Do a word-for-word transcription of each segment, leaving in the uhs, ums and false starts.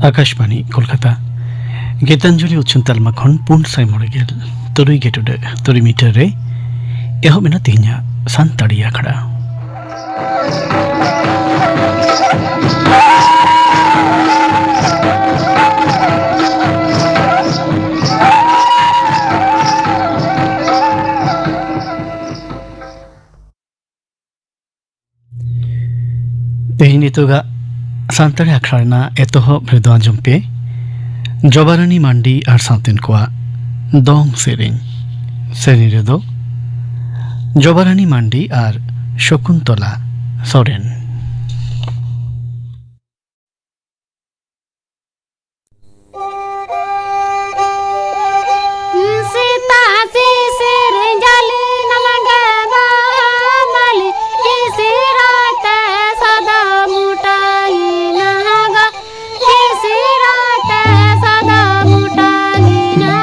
ᱟᱠᱟᱥᱵᱟᱬᱤ ᱠᱳᱞᱠᱟᱛᱟ᱾ ᱜᱤᱛᱟᱧᱡᱚᱞᱤ ᱩᱪᱷᱟᱹᱱ ᱛᱟᱞᱢᱟ ᱠᱷᱚᱱ ᱯᱩᱱ ᱥᱟᱭ ᱢᱚᱬᱮ ᱜᱮᱞ ᱛᱩᱨᱩᱭ ᱜᱮ ᱴᱩᱰᱟᱹᱜ ᱛᱩᱨᱩᱭ ᱢᱤᱴᱟᱨ ᱨᱮ ᱮᱦᱚᱵ ᱮᱱᱟ ᱛᱮᱦᱮᱧᱟᱜ ᱥᱟᱱᱛᱟᱲᱤ ᱟᱠᱷᱲᱟ᱾ ᱛᱮᱦᱮᱧ ᱱᱤᱛᱚᱜᱟᱜ ᱥᱟᱱᱛᱟᱲᱤ ᱟᱠᱷᱲᱟ ᱨᱮᱱᱟᱜ ᱮᱛᱚᱦᱚᱵ ᱨᱮᱫᱚ ᱟᱸᱡᱚᱢ ᱯᱮ ᱡᱚᱵᱟᱨᱟᱱᱤ ᱢᱟᱱᱰᱤ ᱟᱨ ᱥᱟᱶᱛᱮᱱ ᱠᱚᱣᱟᱜ ᱫᱚᱝ ᱥᱮᱨᱮᱧ᱾ ᱥᱮᱨᱮᱧ ᱨᱮᱫᱚ ᱡᱚᱵᱟᱨᱟᱱᱤ ᱢᱟᱱᱰᱤ ᱟᱨ ᱥᱚᱠᱩᱱᱛᱚᱞᱟ ᱥᱚᱨᱮᱱ᱾ ᱥᱮᱛᱟᱜ ᱥᱤᱥᱤᱨ ᱡᱟᱹᱞᱤ ᱱᱟᱞᱟᱜᱟ ᱵᱟᱢᱟᱞᱤ, ᱤᱥᱤᱨᱟᱭ ᱛᱮ ᱥᱟᱫᱟ ᱢᱚᱴᱟᱭ ᱱᱟᱦᱟᱜᱟ, ᱤᱥᱤᱨᱟᱭ ᱛᱮ ᱥᱟᱫᱟ ᱢᱚᱴᱟᱭ ᱱᱟ᱾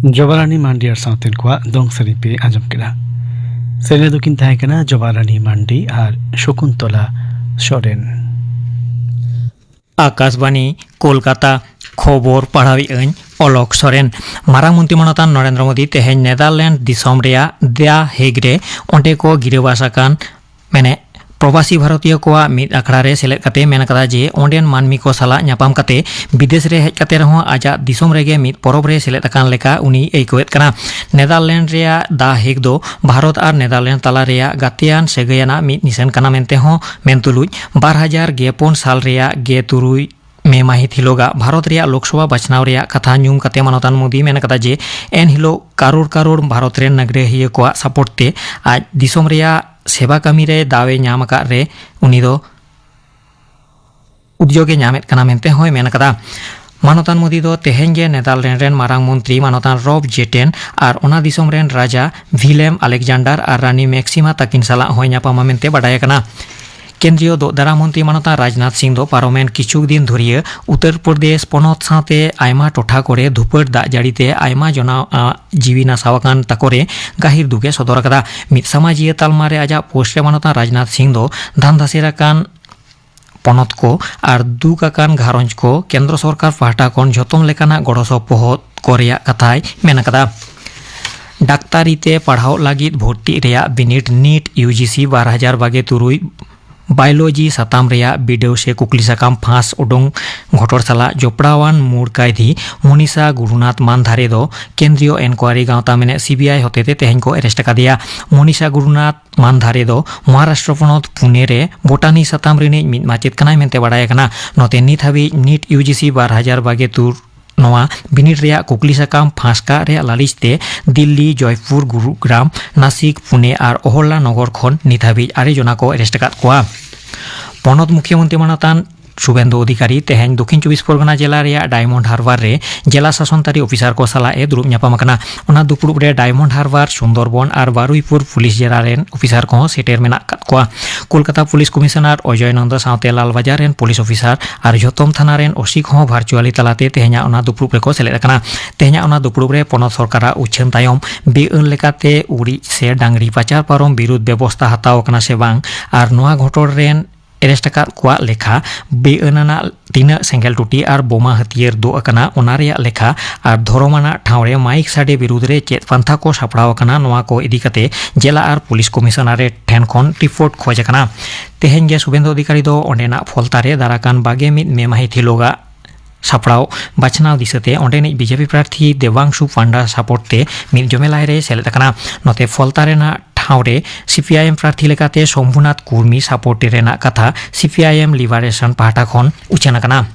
ᱡᱚᱵᱟᱨᱟᱱᱤ ᱢᱟᱱᱰᱤ ᱟᱨ ᱥᱟᱶᱛᱮᱱ ᱠᱚᱣᱟᱜ ᱫᱚᱝ ᱥᱮᱨᱮᱧ ᱯᱮ ᱟᱸᱡᱚᱢ ᱠᱮᱫᱟ᱾ ᱥᱮᱨᱮᱧ ᱫᱚᱠᱤᱱ ᱛᱟᱦᱮᱸ ᱠᱟᱱᱟ ᱡᱚᱵᱟᱨᱟᱱᱤ ᱢᱟᱱᱰᱤ ᱟᱨ ᱥᱚᱠᱩᱱᱛᱚᱞᱟ ᱥᱚᱨᱮᱱ᱾ ᱟᱠᱟᱥᱵᱟᱱᱤ, ᱠᱳᱞᱠᱟᱛᱟ᱾ ᱠᱷᱚᱵᱚᱨ ᱯᱟᱲᱦᱟᱣᱮᱫ ᱟᱹᱧ ᱚᱞᱚᱠ ᱥᱚᱨᱮᱱ᱾ ᱢᱟᱨᱟᱝ ᱢᱚᱱᱛᱨᱤ ᱢᱟᱱᱚᱛᱟᱱ ᱱᱚᱨᱮᱱᱫᱨᱚ ᱢᱳᱫᱤ ᱛᱮᱦᱮᱧ ᱱᱮᱫᱟᱨᱞᱮᱱᱰ ᱫᱤᱥᱚᱢ ᱨᱮᱭᱟᱜ ᱫᱟ ᱦᱮᱜᱽ ᱨᱮ ᱚᱸᱰᱮ ᱠᱚ ᱜᱤᱨᱟᱹᱵᱟᱥ ᱟᱠᱟᱱ, ᱢᱮᱱᱮ, ᱯᱨᱚᱵᱟᱥᱤ ᱵᱷᱟᱨᱚᱛᱤᱭᱚ ᱠᱚᱣᱟᱜ ᱢᱤᱫ ᱟᱠᱷᱲᱟ ᱨᱮ ᱥᱮᱞᱮᱫ ᱠᱟᱛᱮ ᱢᱮᱱ ᱟᱠᱟᱫᱟ ᱡᱮ ᱚᱸᱰᱮᱱ ᱢᱟᱹᱱᱢᱤ ᱠᱚ ᱥᱟᱞᱟᱜ ᱧᱟᱯᱟᱢ ᱠᱟᱛᱮ ᱵᱤᱫᱮᱥ ᱨᱮ ᱦᱮᱡ ᱠᱟᱛᱮ ᱨᱮᱦᱚᱸ ᱟᱡᱟᱜ ᱫᱤᱥᱚᱢ ᱨᱮᱜᱮ ᱢᱤᱫ ᱯᱚᱨᱚᱵᱽ ᱨᱮ ᱥᱮᱞᱮᱫ ᱟᱠᱟᱱ ᱞᱮᱠᱟ ᱩᱱᱤᱭ ᱟᱹᱭᱠᱟᱹᱣᱮᱫ ᱠᱟᱱᱟ᱾ ᱱᱮᱫᱟᱨᱞᱮᱱᱰ ᱨᱮᱭᱟᱜ ᱫᱟ ᱦᱮᱜᱽ ᱫᱚ ᱵᱷᱟᱨᱚᱛ ᱟᱨ ᱱᱮᱫᱟᱨᱞᱮᱱᱰ ᱛᱟᱞᱟ ᱨᱮᱭᱟᱜ ᱜᱟᱛᱮᱭᱟᱱ ᱥᱟᱹᱜᱟᱹᱭ ᱟᱱᱟᱜ ᱢᱤᱫ ᱱᱤᱥᱟᱹᱱ ᱠᱟᱱᱟ ᱢᱮᱱᱛᱮ ᱦᱚᱸ ᱢᱮᱱ ᱛᱩᱞᱩᱡ, ᱵᱟᱨ ᱦᱟᱡᱟᱨ ᱜᱮ ᱯᱩᱱ ᱥᱟᱞ ᱨᱮᱭᱟᱜ ᱜᱮ ᱛᱩᱨᱩᱭ ᱢᱮ ᱢᱟᱹᱦᱤᱛ ᱦᱤᱞᱳᱜᱟᱜ ᱵᱷᱟᱨᱚᱛ ᱨᱮᱭᱟᱜ ᱞᱳᱠᱥᱚᱵᱷᱟ ᱵᱟᱪᱷᱱᱟᱣ ᱨᱮᱭᱟᱜ ᱠᱟᱛᱷᱟ ᱧᱩᱢ ᱠᱟᱛᱮ ᱢᱟᱱᱚᱛᱟᱱ ᱢᱳᱫᱤ ᱢᱮᱱ ᱟᱠᱟᱫᱟ ᱡᱮ ᱮᱱ ᱦᱤᱞᱳᱜ ᱠᱟᱨᱳᱲ ᱠᱟᱨᱳᱲ ᱵᱷᱟᱨᱚᱛ ᱨᱮᱱ ᱱᱟᱜᱟᱨᱤᱭᱟᱹ ᱠᱚᱣᱟᱜ ᱥᱟᱯᱳᱨᱴ ᱛᱮ ᱟᱡ ᱫᱤᱥᱚᱢ ᱨᱮᱭᱟᱜ ᱥᱮᱵᱟ ᱠᱟᱹᱢᱤ ᱨᱮ ᱫᱟᱣ ᱮ ᱧᱟᱢ ᱟᱠᱟᱫ ᱨᱮ ᱩᱱᱤ ᱫᱚ ᱩᱫᱽᱭᱳᱜᱽ ᱮ ᱧᱟᱢᱮᱫ ᱠᱟᱱᱟ ᱢᱮᱱᱛᱮ ᱦᱚᱸᱭ ᱢᱮᱱ ᱟᱠᱟᱫᱟ᱾ ᱢᱟᱱᱚᱛᱟᱱ ᱢᱳᱫᱤ ᱫᱚ ᱛᱮᱦᱮᱧ ᱜᱮ ᱱᱮᱫᱟᱨᱞᱮᱱᱰ ᱨᱮᱱ ᱢᱟᱨᱟᱝ ᱢᱚᱱᱛᱨᱤ ᱢᱟᱱᱚᱛᱟᱱ ᱨᱚᱵ ᱡᱮᱴᱮᱱ ᱟᱨ ᱚᱱᱟ ᱫᱤᱥᱚᱢ ᱨᱮᱱ ᱨᱟᱡᱟ ᱵᱷᱤᱞᱮᱢ ᱟᱞᱮᱠᱡᱟᱱᱰᱟᱨ ᱟᱨ ᱨᱟᱱᱤ ᱢᱮᱠᱥᱤᱢᱟ ᱛᱟᱹᱠᱤᱱ ᱥᱟᱞᱟᱜ ᱦᱚᱸᱭ ᱧᱟᱯᱟᱢᱟ ᱢᱮᱱᱛᱮ ᱵᱟᱰᱟᱭ ᱟᱠᱟᱱᱟ᱾ ᱠᱮᱱᱫᱨᱤᱭᱚ ᱫᱚᱜ ᱫᱟᱨᱟ ᱢᱚᱱᱛᱨᱤ ᱢᱟᱱᱚᱛᱟᱱ ᱨᱟᱡᱽᱱᱟᱛᱷ ᱥᱤᱝ ᱫᱚ ᱯᱟᱨᱚᱢᱮᱱ ᱠᱤᱪᱷᱩ ᱫᱤᱱ ᱫᱷᱩᱨᱤᱭᱟᱹ ᱩᱛᱛᱚᱨ ᱯᱨᱚᱫᱮᱥ ᱯᱚᱱᱚᱛ ᱥᱟᱶᱛᱮ ᱟᱭᱢᱟ ᱴᱚᱴᱷᱟ ᱠᱚᱨᱮ ᱫᱷᱩᱯᱟᱹᱲ ᱫᱟᱜ ᱡᱟᱹᱲᱤ ᱛᱮ ᱟᱭᱢᱟ ᱡᱚᱱᱟ ᱟᱜ ᱡᱤᱣᱤ ᱱᱟᱥᱟᱣ ᱟᱠᱟᱱ ᱛᱟᱠᱚ ᱨᱮ ᱜᱟᱹᱦᱤᱨ ᱫᱩᱠ ᱮ ᱥᱚᱫᱚᱨ ᱟᱠᱟᱫᱟ᱾ ᱢᱤᱫ ᱥᱟᱢᱟᱡᱤᱭᱟᱹ ᱛᱟᱞᱢᱟ ᱨᱮ ᱟᱡᱟᱜ ᱯᱳᱥᱴ ᱨᱮ ᱢᱟᱱᱚᱛᱟᱱ ᱨᱟᱡᱽᱱᱟᱛᱷ ᱥᱤᱝ ᱫᱚ ᱫᱷᱟᱱᱫᱟᱥᱮᱨ ᱟᱠᱟᱱ ᱯᱚᱱᱚᱛ ᱠᱚ ᱟᱨ ᱫᱩᱠ ᱟᱠᱟᱱ ᱜᱷᱟᱨᱚᱸᱡᱽ ᱠᱚ ᱠᱮᱱᱫᱨᱚ ᱥᱚᱨᱠᱟᱨ ᱯᱟᱦᱴᱟ ᱠᱷᱚᱱ ᱡᱷᱚᱛᱚᱢ ᱞᱮᱠᱟᱱᱟᱜ ᱜᱚᱲᱚ ᱥᱚᱯᱚᱦᱚᱫ ᱠᱚ ᱨᱮᱭᱟᱜ ᱠᱟᱛᱷᱟᱭ ᱢᱮᱱ ᱟᱠᱟᱫᱟ᱾ ᱰᱟᱠᱛᱟᱨᱤ ᱛᱮ ᱯᱟᱲᱦᱟᱣ ᱞᱟᱹᱜᱤᱫ ᱵᱷᱚᱨᱛᱤᱜ ᱨᱮᱭᱟᱜ ᱵᱤᱱᱤᱰ ᱱᱤᱴ ᱤᱭᱩ ᱡᱤ ᱥᱤ ᱵᱟᱨ ᱦᱟᱡᱟᱨ ᱵᱟᱜᱮ ᱛᱩᱨᱩᱭ ᱵᱟᱭᱳᱞᱚᱡᱤ ᱥᱟᱛᱟᱢ ᱨᱮᱭᱟᱜ ᱵᱤᱰᱟᱹᱣ ᱥᱮ ᱠᱩᱠᱞᱤ ᱥᱟᱠᱟᱢ ᱯᱷᱟᱸᱥ ᱩᱰᱩᱝ ᱜᱷᱚᱴᱚᱨ ᱥᱟᱞᱟᱜ ᱡᱚᱯᱲᱟᱣᱟᱱ ᱢᱩᱲ ᱠᱟᱭᱫᱷᱤ ᱢᱚᱱᱤᱥᱟ ᱜᱩᱨᱩᱱᱟᱛᱷ ᱢᱟᱱᱫᱷᱟᱨᱮ ᱫᱚ ᱠᱮᱱᱫᱨᱤᱭᱚ ᱮᱱᱠᱣᱟᱨᱤ ᱜᱟᱶᱛᱟ ᱢᱮᱱᱮᱫ ᱥᱤ ᱵᱤ ᱟᱭ ᱦᱚᱛᱮᱛᱮ ᱛᱮᱦᱮᱧ ᱠᱚ ᱮᱨᱮᱥᱴ ᱟᱠᱟᱫᱮᱭᱟ᱾ ᱢᱚᱱᱤᱥᱟ ᱜᱩᱨᱩᱱᱟᱛᱷ ᱢᱟᱱᱫᱷᱟᱨᱮ ᱫᱚ ᱢᱚᱦᱟᱨᱟᱥᱴᱨᱚ ᱯᱚᱱᱚᱛ ᱯᱩᱱᱮ ᱨᱮ ᱵᱳᱴᱟᱱᱤ ᱥᱟᱛᱟᱢ ᱨᱤᱱᱤᱡ ᱢᱤᱫ ᱢᱟᱪᱮᱫ ᱠᱟᱱᱟᱭ ᱢᱮᱱᱛᱮ ᱵᱟᱰᱟᱭ ᱟᱠᱟᱱᱟ᱾ ᱱᱚᱛᱮ ᱱᱤᱛ ᱦᱟᱹᱵᱤᱡ ᱱᱤᱴ ᱤᱭᱩ ᱡᱤ ᱥᱤ ᱵᱟᱨ ᱦᱟᱡᱟᱨ ᱵᱟᱜᱮ ᱛᱩᱨ ᱱᱚᱣᱟ ᱵᱤᱱᱤᱰ ᱨᱮᱭᱟᱜ ᱠᱩᱠᱞᱤ ᱥᱟᱠᱟᱢ ᱯᱷᱟᱸᱥ ᱠᱟᱜ ᱨᱮᱭᱟᱜ ᱞᱟᱹᱞᱤᱥ ᱛᱮ ᱫᱤᱞᱞᱤ, ᱡᱚᱭᱯᱩᱨ, ᱜᱩᱨᱩᱜᱨᱟᱢ, ᱱᱟᱥᱤᱠ, ᱯᱩᱱᱮ ᱟᱨ ᱚᱦᱚᱞᱞᱟ ᱱᱚᱜᱚᱨ ᱠᱷᱚᱱ ᱱᱤᱛ ᱦᱟᱹᱵᱤᱡ ᱟᱨᱮ ᱡᱚᱱᱟ ᱠᱚ ᱮᱨᱮᱥᱴ ᱟᱠᱟᱫ ᱠᱚᱣᱟ᱾ ᱯᱚᱱᱚᱛ ᱢᱩᱠᱷᱭᱟᱹ ᱢᱚᱱᱛᱨᱤ ᱢᱟᱱᱚᱛᱟᱱ ᱥᱩᱵᱮᱱᱫᱩ ᱚᱫᱷᱤᱠᱟᱨᱤ ᱛᱮᱦᱮᱧ ᱫᱚᱠᱷᱤᱱ ᱪᱚᱵᱵᱤᱥ ᱯᱚᱨᱜᱚᱱᱟ ᱡᱮᱞᱟ ᱨᱮᱭᱟᱜ ᱰᱟᱭᱢᱚᱱᱰ ᱦᱟᱨᱵᱟᱨ ᱨᱮ ᱡᱮᱞᱟ ᱥᱟᱥᱚᱱᱛᱟᱹᱨᱤ ᱚᱯᱷᱤᱥᱟᱨ ᱠᱚ ᱥᱟᱞᱟᱜ ᱮ ᱫᱩᱲᱩᱵ ᱧᱟᱯᱟᱢ ᱟᱠᱟᱱᱟ᱾ ᱚᱱᱟ ᱫᱩᱯᱲᱩᱵ ᱨᱮ ᱰᱟᱭᱢᱚᱱᱰ ᱦᱟᱨᱵᱟᱨ, ᱥᱩᱱᱫᱚᱨᱵᱚᱱ ᱟᱨ ᱵᱟᱨᱩᱭᱯᱩᱨ ᱯᱩᱞᱤᱥ ᱡᱮᱞᱟ ᱨᱮᱱ ᱚᱯᱷᱤᱥᱟᱨ ᱠᱚᱦᱚᱸ ᱥᱮᱴᱮᱨ ᱢᱮᱱᱟᱜ ᱟᱠᱟᱫ ᱠᱚᱣᱟ᱾ ᱠᱳᱞᱠᱟᱛᱟ ᱯᱩᱞᱤᱥ ᱠᱚᱢᱤᱥᱚᱱᱟᱨ ᱚᱡᱚᱭ ᱱᱚᱱᱫᱚ ᱥᱟᱶᱛᱮ ᱞᱟᱞᱵᱟᱡᱟᱨ ᱨᱮᱱ ᱯᱩᱞᱤᱥ ᱚᱯᱷᱤᱥᱟᱨ ᱟᱨ ᱡᱷᱚᱛᱚᱢ ᱛᱷᱟᱱᱟ ᱨᱮᱱ ᱳᱥᱤ ᱠᱚᱦᱚᱸ ᱵᱷᱟᱨᱪᱩᱣᱟᱞᱤ ᱛᱟᱞᱟᱛᱮ ᱛᱮᱦᱮᱧᱟᱜ ᱚᱱᱟ ᱫᱩᱯᱲᱩᱵ ᱨᱮᱠᱚ ᱥᱮᱞᱮᱫ ᱟᱠᱟᱱᱟ᱾ ᱛᱮᱦᱮᱧᱟᱜ ᱚᱱᱟ ᱫᱩᱯᱲᱩᱵ ᱨᱮ ᱯᱚᱱᱚᱛ ᱥᱚᱨᱠᱟᱨᱟᱜ ᱩᱪᱷᱟᱹᱱ ᱛᱟᱭᱚᱢ ᱵᱮᱼᱟᱹᱱ ᱞᱮᱠᱟᱛᱮ ᱩᱨᱤᱡ ᱥᱮ ᱰᱟᱝᱨᱤ ᱯᱟᱪᱟᱨ ᱯᱟᱨᱚᱢ ᱵᱤᱨᱩᱫᱷ ᱵᱮᱵᱚᱥᱛᱟ ᱦᱟᱛᱟᱣ ᱟᱠᱟᱱᱟ ᱥᱮ ᱵᱟᱝ ᱟᱨ ᱱᱚᱣᱟ ᱜᱷᱚᱴᱚᱱ ᱨᱮᱱ ᱮᱨᱮᱥᱴ ᱟᱠᱟᱫ ᱠᱚᱣᱟᱜ ᱞᱮᱠᱷᱟ ᱵᱮᱼᱟᱹᱱ ᱟᱱᱟᱜ ᱛᱤᱱᱟᱹᱜ ᱥᱮᱸᱜᱮᱞ ᱴᱩᱴᱤ ᱟᱨ ᱵᱳᱢᱟ ᱦᱟᱹᱛᱭᱟᱹᱨ ᱫᱚ ᱟᱠᱟᱱᱟ, ᱚᱱᱟ ᱨᱮᱭᱟᱜ ᱞᱮᱠᱷᱟ ᱟᱨ ᱫᱷᱚᱨᱚᱢ ᱟᱱᱟᱜ ᱴᱷᱟᱶ ᱨᱮ ᱢᱟᱭᱤᱠ ᱥᱟᱰᱮ ᱵᱤᱨᱩᱫᱷ ᱨᱮ ᱪᱮᱫ ᱯᱟᱱᱛᱷᱟ ᱠᱚ ᱥᱟᱯᱲᱟᱣ ᱟᱠᱟᱱᱟ, ᱱᱚᱣᱟ ᱠᱚ ᱤᱫᱤ ᱠᱟᱛᱮ ᱡᱮᱞᱟ ᱟᱨ ᱯᱩᱞᱤᱥ ᱠᱚᱢᱤᱥᱚᱱᱟᱨᱮᱴ ᱴᱷᱮᱱ ᱠᱷᱚᱱ ᱨᱤᱯᱳᱨᱴ ᱠᱷᱚᱡᱽ ᱟᱠᱟᱱᱟ᱾ ᱛᱮᱦᱮᱧ ᱜᱮ ᱥᱩᱵᱮᱱᱫᱩ ᱚᱫᱷᱤᱠᱟᱨᱤ ᱫᱚ ᱚᱸᱰᱮᱱᱟᱜ ᱯᱷᱚᱞᱛᱟ ᱨᱮ ᱫᱟᱨᱟᱠᱟᱱ ᱵᱟᱜᱮ ᱢᱤᱫ ᱢᱮ ᱢᱟᱹᱦᱤᱛ ᱦᱤᱞᱳᱜᱟᱜ ᱥᱟᱯᱲᱟᱣ ᱵᱟᱪᱷᱱᱟᱣ ᱫᱤᱥᱟᱹᱛᱮ ᱚᱸᱰᱮᱱᱤᱡ ᱵᱤᱡᱮᱯᱤ ᱯᱨᱟᱨᱛᱷᱤ ᱫᱮᱵᱟᱝᱥᱩ ᱯᱟᱱᱰᱟ ᱥᱟᱯᱳᱨᱴ ᱛᱮ ᱢᱤᱫ ᱡᱚᱢᱮᱞᱟᱭ ᱨᱮ ᱥᱮᱞᱮᱫ ᱟᱠᱟᱱᱟ᱾ ᱱᱚᱛᱮ ᱯᱷᱚᱞᱛᱟ ᱨᱮᱱᱟᱜ ᱴᱷᱟᱶ ᱨᱮ ᱥᱤᱯᱤᱟᱭᱮᱢ ᱯᱨᱟᱨᱛᱷᱤ ᱞᱮᱠᱟᱛᱮ ᱥᱚᱢᱵᱷᱩᱱᱟᱛᱷ ᱠᱩᱨᱢᱤ ᱥᱟᱯᱳᱨᱴ ᱨᱮᱱᱟᱜ ᱠᱟᱛᱷᱟ ᱥᱤᱯᱤᱟᱭᱮᱢ ᱞᱤᱵᱟᱨᱮᱥᱚᱱ ᱯᱟᱦᱴᱟ ᱠᱷᱚᱱ ᱩᱪᱷᱟᱹᱱ ᱟᱠᱟᱱᱟ᱾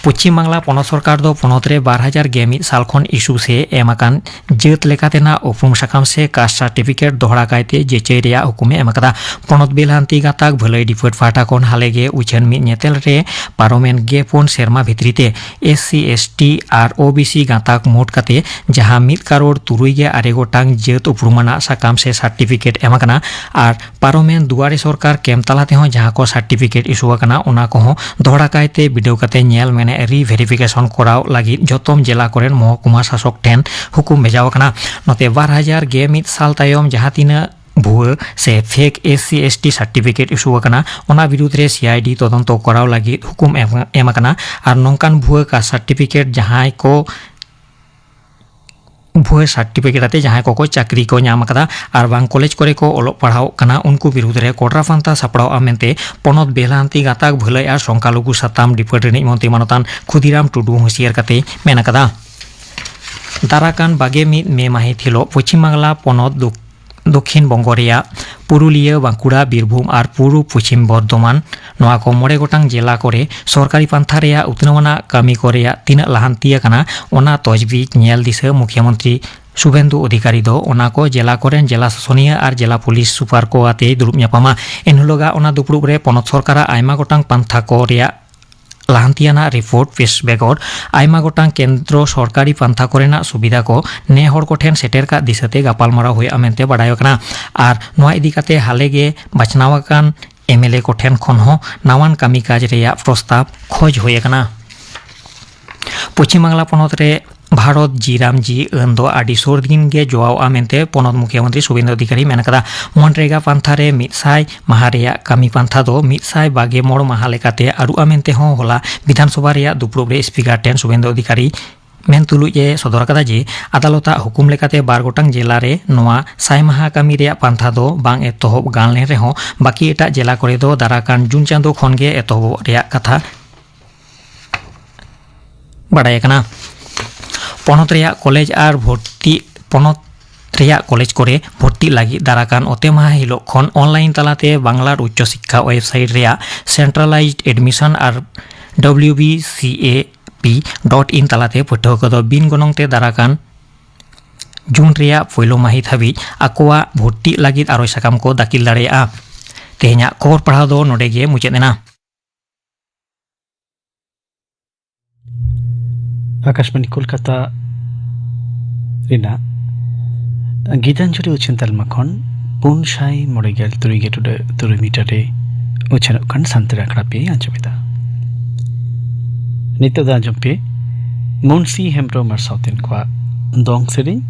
ᱯᱚᱪᱷᱤᱢ ᱵᱟᱝᱞᱟ ᱯᱚᱱᱚᱛ ᱥᱚᱨᱠᱟᱨ ᱫᱚ ᱯᱚᱱᱚᱛ ᱨᱮ ᱵᱟᱨ ᱦᱟᱡᱟᱨ ᱜᱮᱞ ᱢᱤᱫ ᱥᱟᱞ ᱠᱷᱚᱱ ᱤᱥᱩ ᱥᱮ ᱮᱢ ᱟᱠᱟᱱ ᱡᱟᱹᱛ ᱞᱮᱠᱟᱛᱮᱱᱟᱜ ᱩᱯᱨᱩᱢ ᱥᱟᱠᱟᱢ ᱥᱮ ᱠᱟᱥᱴ ᱥᱟᱨᱴᱤᱯᱷᱤᱠᱮᱴ ᱫᱚᱦᱲᱟ ᱠᱟᱭᱛᱮ ᱡᱮᱪᱟᱹᱭ ᱨᱮᱭᱟᱜ ᱦᱩᱠᱩᱢᱮ ᱮᱢ ᱟᱠᱟᱫᱟ᱾ ᱯᱚᱱᱚᱛ ᱵᱮᱞᱦᱟᱱᱛᱤ ᱜᱟᱛᱟᱠ ᱵᱷᱟᱹᱞᱟᱹᱭ ᱰᱤᱯᱟᱹᱴ ᱯᱟᱦᱴᱟ ᱠᱷᱚᱱ ᱦᱟᱞᱮ ᱜᱮ ᱩᱪᱷᱟᱹᱱ ᱢᱤᱫ ᱧᱮᱛᱮᱞ ᱨᱮ ᱯᱟᱨᱚᱢᱮᱱ ᱜᱮ ᱯᱩᱱ ᱥᱮᱨᱢᱟ ᱵᱷᱤᱛᱨᱤ ᱛᱮ ᱮᱥ ᱥᱤ, ᱮᱥ ᱴᱤ ᱟᱨ ᱳ ᱵᱤ ᱥᱤ ᱜᱟᱛᱟᱠ ᱢᱳᱴ ᱠᱟᱛᱮ ᱡᱟᱦᱟᱸ ᱢᱤᱫ ᱠᱟᱨᱳᱲ ᱛᱩᱨᱩᱭ ᱜᱮ ᱟᱨᱮ ᱜᱚᱴᱟᱝ ᱡᱟᱹᱛ ᱩᱯᱨᱩᱢᱟᱱᱟᱜ ᱥᱟᱠᱟᱢ ᱥᱮ ᱥᱟᱨᱴᱤᱯᱷᱤᱠᱮᱴ ᱮᱢ ᱟᱠᱟᱱᱟ ᱟᱨ ᱯᱟᱨᱚᱢᱮᱱ ᱫᱩᱣᱟᱨᱮ ᱥᱚᱨᱠᱟᱨ ᱠᱮᱢᱯ ᱛᱟᱞᱟ ᱛᱮᱦᱚᱸ ᱡᱟᱦᱟᱸ ᱠᱚ ᱥᱟᱨᱴᱤᱯᱷᱤᱠᱮᱴ ᱤᱥᱩ ᱟᱠᱟᱱᱟ, ᱚᱱᱟ ᱠᱚᱦᱚᱸ ᱫᱚᱦᱲᱟ ᱠᱟᱭᱛᱮ ᱵᱤᱰᱟᱹᱣ ᱠᱟᱛᱮ ᱧᱮᱞ ᱢᱮᱱᱮ ᱨᱤ ᱵᱷᱮᱨᱤᱯᱷᱤᱠᱮᱥᱚᱱ ᱠᱚᱨᱟᱣ ᱞᱟᱹᱜᱤᱫ ᱡᱷᱚᱛᱚᱢ ᱡᱮᱞᱟ ᱠᱚᱨᱮᱱ ᱢᱚᱦᱚᱠᱩᱢᱟ ᱥᱟᱥᱚᱠ ᱴᱷᱮᱱ ᱦᱩᱠᱩᱢ ᱵᱷᱮᱡᱟᱣ ᱟᱠᱟᱱᱟ᱾ ᱱᱚᱛᱮ ᱵᱟᱨ ᱦᱟᱡᱟᱨ ᱜᱮᱞ ᱢᱤᱫ ᱥᱟᱞ ᱛᱟᱭᱚᱢ ᱡᱟᱦᱟᱸ ᱛᱤᱱᱟᱹᱜ ᱵᱷᱩᱣᱟᱹ ᱥᱮ fake S C S T certificate issue ᱟᱠᱟᱱᱟ, ᱚᱱᱟ ᱵᱤᱨᱩᱫᱷ ᱨᱮ ᱥᱤ ᱟᱭ ᱰᱤ ᱛᱚᱫᱚᱱᱛᱚ ᱠᱚᱨᱟᱣ ᱞᱟᱹᱜᱤᱫ ᱦᱩᱠᱩᱢ ᱮᱢ, ᱮᱢ ᱟᱠᱟᱱᱟ᱾ ᱟᱨ ᱱᱚᱝᱠᱟᱱ ᱵᱷᱩᱣᱟᱹ ᱠᱟᱥᱴ ᱥᱟᱨᱴᱤᱯᱷᱤᱠᱮᱴ ᱡᱟᱦᱟᱸᱭ ᱠᱚ ᱵᱷᱩᱣᱟᱹ ᱥᱟᱨᱴᱤᱯᱷᱤᱠᱮᱴ ᱟᱛᱮ ᱡᱟᱦᱟᱸᱭ ᱠᱚᱠᱚ ᱪᱟᱹᱠᱨᱤ ᱠᱚ ᱧᱟᱢ ᱟᱠᱟᱫᱟ ᱟᱨ ᱵᱟᱝ ᱠᱚᱞᱮᱡᱽ ᱠᱚᱨᱮ ᱠᱚ ᱚᱞᱚᱜ ᱯᱟᱲᱦᱟᱣ ᱠᱟᱱᱟ, ᱩᱱᱠᱩ ᱵᱤᱨᱩᱫᱷ ᱨᱮ ᱠᱚᱰᱨᱟ ᱯᱟᱱᱛᱷᱟ ᱥᱟᱯᱲᱟᱣᱜᱼᱟ ᱢᱮᱱᱛᱮ ᱯᱚᱱᱚᱛ ᱵᱮᱞᱦᱟᱱᱛᱤ ᱜᱟᱛᱟᱠ ᱵᱷᱟᱹᱞᱟᱹᱭ ᱟᱨ ᱥᱚᱝᱠᱷᱟᱞᱚᱜᱷᱩ ᱥᱟᱛᱟᱢ ᱰᱤᱯᱟᱨᱴᱢᱮᱱᱴ ᱨᱤᱱᱤᱡ ᱢᱚᱱᱛᱨᱤ ᱢᱟᱱᱚᱛᱟᱱ ᱠᱷᱩᱫᱤᱨᱟᱢ ᱴᱩᱰᱩ ᱦᱩᱸᱥᱤᱭᱟᱹᱨ ᱠᱟᱛᱮᱭ ᱢᱮᱱ ᱟᱠᱟᱫᱟ᱾ ᱫᱟᱨᱟᱠᱟᱱ ᱵᱟᱜᱮ ᱢᱤᱫ ᱢᱮ ᱢᱟᱹᱦᱤᱛ ᱦᱤᱞᱳᱜ ᱯᱚᱪᱷᱤᱢ ᱵᱟᱝᱞᱟ ᱯᱚᱱᱚᱛ ᱫᱚ-, ᱫᱚᱠᱷᱤᱱ ᱵᱚᱝᱜᱚ ᱨᱮᱭᱟᱜ ᱯᱩᱨᱩᱞᱤᱭᱟᱹ, ᱵᱟᱸᱠᱩᱲᱟ, ᱵᱤᱨᱵᱷᱩᱢ ᱟᱨ ᱯᱩᱨᱩᱵᱽ ᱯᱚᱪᱷᱤᱢ ᱵᱚᱨᱫᱷᱚᱢᱟᱱ, ᱱᱚᱣᱟ ᱠᱚ ᱢᱚᱬᱮ ᱜᱚᱴᱟᱝ ᱡᱮᱞᱟ ᱠᱚᱨᱮ ᱥᱚᱨᱠᱟᱨᱤ ᱯᱟᱱᱛᱷᱟ ᱨᱮᱭᱟᱜ ᱩᱛᱱᱟᱹᱣ ᱟᱱᱟᱜ ᱠᱟᱹᱢᱤ ᱠᱚ ᱨᱮᱭᱟᱜ ᱛᱤᱱᱟᱹᱜ ᱞᱟᱦᱟᱱᱛᱤ ᱟᱠᱟᱱᱟ, ᱚᱱᱟ ᱛᱚᱡᱽᱵᱤᱡᱽ ᱧᱮᱞ ᱫᱤᱥᱟᱹ ᱢᱩᱠᱷᱭᱟᱹ ᱢᱚᱱᱛᱨᱤ ᱥᱩᱵᱷᱮᱱᱫᱩ ᱚᱫᱷᱤᱠᱟᱨᱤ ᱫᱚ ᱚᱱᱟ ᱠᱚ ᱡᱮᱞᱟ ᱠᱚᱨᱮᱱ ᱡᱮᱞᱟ ᱥᱟᱥᱚᱱᱤᱭᱟᱹ ᱟᱨ ᱡᱮᱞᱟ ᱯᱩᱞᱤᱥ ᱥᱩᱯᱟᱨ ᱠᱚ ᱟᱛᱮᱭ ᱫᱩᱲᱩᱵ ᱧᱟᱯᱟᱢᱟ᱾ ᱮᱱ ᱦᱤᱞᱳᱜᱟᱜ ᱚᱱᱟ ᱫᱩᱯᱲᱩᱵ ᱨᱮ ᱯᱚᱱᱚᱛ ᱥᱚᱨᱠᱟᱨᱟᱜ ᱟᱭᱢᱟ ᱜᱚᱴᱟᱝ ᱯᱟᱱᱛᱷᱟ ᱠᱚ ᱨᱮᱭᱟᱜ ᱞᱟᱦᱟᱱᱛᱤᱭᱟᱱᱟᱜ ᱨᱤᱯᱳᱨᱴ ᱯᱮᱥ ᱵᱮᱜᱚᱨ ᱟᱭᱢᱟ ᱜᱚᱴᱟᱝ ᱠᱮᱱᱫᱨᱚ ᱥᱚᱨᱠᱟᱨᱤ ᱯᱟᱱᱛᱷᱟ ᱠᱚᱨᱮᱱᱟᱜ ᱥᱩᱵᱤᱫᱷᱟ ᱠᱚ ᱱᱮ ᱦᱚᱲ ᱠᱚᱴᱷᱮᱱ ᱥᱮᱴᱮᱨ ᱠᱟᱜ ᱫᱤᱥᱟᱹᱛᱮ ᱜᱟᱯᱟᱞᱢᱟᱨᱟᱣ ᱦᱩᱭᱩᱜᱼᱟ ᱢᱮᱱᱛᱮ ᱵᱟᱰᱟᱭ ᱠᱟᱱᱟ᱾ ᱟᱨ ᱱᱚᱣᱟ ᱤᱫᱤ ᱠᱟᱛᱮ ᱦᱟᱞᱮ ᱜᱮ ᱵᱟᱪᱷᱱᱟᱣ ᱟᱠᱟᱱ ᱮᱢ ᱮᱞ ᱮ ᱠᱚᱴᱷᱮᱱ ᱠᱷᱚᱱ ᱦᱚᱸ ᱱᱟᱣᱟᱱ ᱠᱟᱹᱢᱤ ᱠᱟᱡᱽ ᱨᱮᱭᱟᱜ ᱯᱨᱚᱥᱛᱟᱵ ᱠᱷᱚᱡᱽ ᱦᱩᱭ ᱟᱠᱟᱱᱟ᱾ ᱯᱚᱪᱷᱤᱢ ᱵᱟᱝᱞᱟ ᱯᱚᱱᱚᱛ ᱨᱮ ᱵᱷᱟᱨᱚᱛ ᱡᱤ ᱨᱟᱢ ᱡᱤ ᱟᱹᱱ ᱫᱚ ᱟᱹᱰᱤ ᱥᱩᱨ ᱫᱤᱱ ᱜᱮ ᱡᱚᱣᱟᱣᱜᱼᱟ ᱢᱮᱱᱛᱮ ᱯᱚᱱᱚᱛ ᱢᱩᱠᱷᱭᱟᱹ ᱢᱚᱱᱛᱨᱤ ᱥᱩᱵᱷᱮᱱᱫᱨᱚ ᱚᱫᱷᱤᱠᱟᱨᱤ ᱢᱮᱱ ᱟᱠᱟᱫᱟ᱾ ᱢᱚᱱᱨᱮᱜᱟ ᱯᱟᱱᱛᱷᱟ ᱨᱮ ᱢᱤᱫ ᱥᱟᱭ ᱢᱟᱦᱟ ᱨᱮᱭᱟᱜ ᱠᱟᱹᱢᱤ ᱯᱟᱱᱛᱷᱟ ᱫᱚ ᱢᱤᱫ ᱥᱟᱭ ᱵᱟᱜᱮ ᱢᱚᱬ ᱢᱟᱦᱟ ᱞᱮᱠᱟᱛᱮ ᱟᱹᱨᱩᱜᱼᱟ ᱢᱮᱱᱛᱮ ᱦᱚᱸ ᱦᱚᱞᱟ ᱵᱤᱫᱷᱟᱱ ᱥᱚᱵᱷᱟ ᱨᱮᱭᱟᱜ ᱫᱩᱯᱲᱩᱵ ᱨᱮ ᱥᱯᱤᱠᱟᱨ ᱴᱷᱮᱱ ᱥᱩᱵᱷᱮᱱᱫᱨᱚ ᱚᱫᱷᱤᱠᱟᱨᱤ ᱢᱮᱱ ᱛᱩᱞᱩᱡ ᱮ ᱥᱚᱫᱚᱨ ᱟᱠᱟᱫᱟ ᱡᱮ ᱟᱫᱟᱞᱚᱛᱟᱜ ᱦᱩᱠᱩᱢ ᱞᱮᱠᱟᱛᱮ ᱵᱟᱨ ᱜᱚᱴᱟᱝ ᱡᱮᱞᱟ ᱨᱮ ᱱᱚᱣᱟ ᱥᱟᱭ ᱢᱟᱦᱟ ᱠᱟᱹᱢᱤ ᱨᱮᱭᱟᱜ ᱯᱟᱱᱛᱷᱟ ᱫᱚ ᱵᱟᱝ ᱮᱛᱚᱦᱚᱵ ᱜᱟᱱ ᱞᱮᱱ ᱨᱮᱦᱚᱸ ᱵᱟᱹᱠᱤ ᱮᱴᱟᱜ ᱡᱮᱞᱟ ᱠᱚᱨᱮ ᱫᱚ ᱫᱟᱨᱟᱠᱟᱱ ᱡᱩᱱ ᱪᱟᱸᱫᱳ ᱠᱷᱚᱱ ᱜᱮ ᱮᱛᱚᱦᱚᱵᱚᱜ ᱨᱮᱭᱟᱜ ᱠᱟᱛᱷᱟ ᱵᱟᱰᱟᱭ ᱟᱠᱟᱱᱟ᱾ ᱯᱚᱱᱚᱛ ᱨᱮᱭᱟᱜ ᱠᱚᱞᱮᱡᱽ ᱟᱨ ᱵᱷᱚᱨᱛᱤ ᱯᱚᱱᱚᱛ ᱨᱮᱭᱟᱜ ᱠᱚᱞᱮᱡᱽ ᱠᱚᱨᱮ ᱵᱷᱚᱨᱛᱤ ᱞᱟᱹᱜᱤᱫ ᱫᱟᱨᱟᱠᱟᱱ ᱚᱛᱮ ᱢᱟᱦᱟ ᱦᱤᱞᱳᱜ ᱠᱷᱚᱱ ᱚᱱᱞᱟᱭᱤᱱ ᱛᱟᱞᱟᱛᱮ ᱵᱟᱝᱞᱟ ᱩᱪᱪᱚ ᱥᱤᱠᱠᱷᱟ ᱳᱭᱮᱵᱥᱟᱭᱤᱴ ᱨᱮᱭᱟᱜ ᱥᱮᱱᱴᱨᱟᱞᱟᱭᱤᱡᱰ ᱮᱰᱢᱤᱥᱚᱱ ᱟᱨ W B C A P dot in ᱛᱟᱞᱟᱛᱮ ᱯᱟᱹᱴᱷᱩᱣᱟᱹ ᱠᱚᱫᱚ ᱵᱤᱱ ᱜᱚᱱᱚᱝ ᱛᱮ ᱫᱟᱨᱟᱠᱟᱱ ᱡᱩᱱ ᱨᱮᱭᱟᱜ ᱯᱳᱭᱞᱳ ᱢᱟᱹᱦᱤᱛ ᱦᱟᱹᱵᱤᱡ ᱟᱠᱚᱣᱟᱜ ᱵᱷᱚᱨᱛᱤᱜ ᱞᱟᱹᱜᱤᱫ ᱟᱨᱚᱭ ᱥᱟᱠᱟᱢ ᱠᱚ ᱫᱟᱹᱠᱷᱤᱞ ᱫᱟᱲᱮᱭᱟᱜᱼᱟ᱾ ᱛᱮᱦᱮᱧᱟᱜ ᱠᱷᱚᱵᱚᱨ ᱯᱟᱲᱦᱟᱣ ᱫᱚ ᱱᱚᱰᱮ ᱜᱮ ᱢᱩᱪᱟᱹᱫ ᱮᱱᱟ᱾ ᱟᱠᱟᱥᱵᱟᱬᱤ ᱠᱳᱞᱠᱟᱛᱟ ᱨᱮᱱᱟᱜ ᱜᱤᱛᱟᱧᱡᱚᱞᱤ ᱩᱪᱷᱟᱹᱱ ᱛᱟᱞᱢᱟ ᱠᱷᱚᱱ ᱯᱩᱱ ᱥᱟᱭ ᱢᱚᱬᱮ ᱜᱮᱞ ᱛᱩᱨᱩᱭ ᱜᱮᱞ ᱴᱩᱰᱟᱹᱜ ᱛᱩᱨᱩᱭ ᱢᱤᱴᱟᱨ ᱨᱮ ᱩᱪᱷᱟᱹᱱᱚᱜ ᱠᱟᱱ ᱥᱟᱱᱛᱟᱲᱤ ᱟᱠᱷᱲᱟ ᱯᱮ ᱟᱸᱡᱚᱢᱮᱫᱟ᱾ ᱱᱤᱛᱚᱜ ᱫᱚ ᱟᱸᱡᱚᱢ ᱯᱮ ᱢᱩᱱᱥᱤ ᱦᱮᱢᱵᱽᱨᱚᱢ ᱟᱨ ᱥᱟᱶᱛᱮᱱ ᱠᱚᱣᱟᱜ ᱫᱚᱝ ᱥᱮᱨᱮᱧ᱾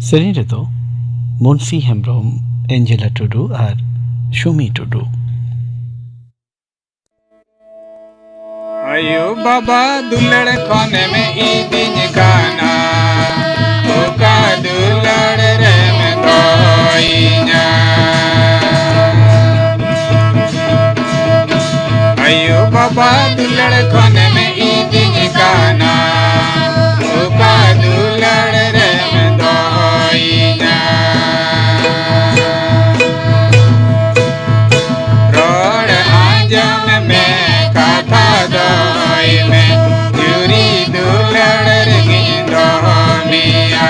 ᱥᱮᱨᱮᱧ ᱨᱮᱫᱚ ᱢᱩᱱᱥᱤ ᱦᱮᱢᱵᱽᱨᱚᱢ, ᱮᱧᱡᱮᱞᱟ ᱴᱩᱰᱩ ᱟᱨ ᱥᱩᱢᱤ ᱴᱩᱰᱩ᱾ ᱟᱭᱳ ᱵᱟᱵᱟ ᱫᱩᱞᱟᱹᱲ ᱠᱷᱚᱱᱮᱢ ᱤᱫᱤᱧ ᱠᱟᱱᱟ, ᱚᱠᱟ ᱫᱩᱞᱟᱹᱲ ᱨᱮᱢ ᱫᱚᱦᱚᱭᱤᱧᱟ? ᱟᱭᱳ ᱵᱟᱵᱟ ᱫᱩᱞᱟᱹᱲ ᱠᱷᱚᱱᱮᱢ ᱤᱫᱤᱧ ᱠᱟᱱᱟ, ᱚᱠᱟ ᱫᱩᱞᱟᱹᱲ ᱨᱮᱢ ᱫᱚᱦᱚᱭᱤᱧᱟ? ᱨᱚᱲ ᱟᱸᱡᱚᱢ ᱢᱮ, ᱠᱟᱛᱷᱟ ᱫᱚᱦᱚᱭ ᱢᱮ, ᱡᱩᱨᱤ ᱫᱩᱞᱟᱹᱲ ᱨᱮᱜᱤᱧ ᱫᱚᱦᱚ ᱢᱮᱭᱟ᱾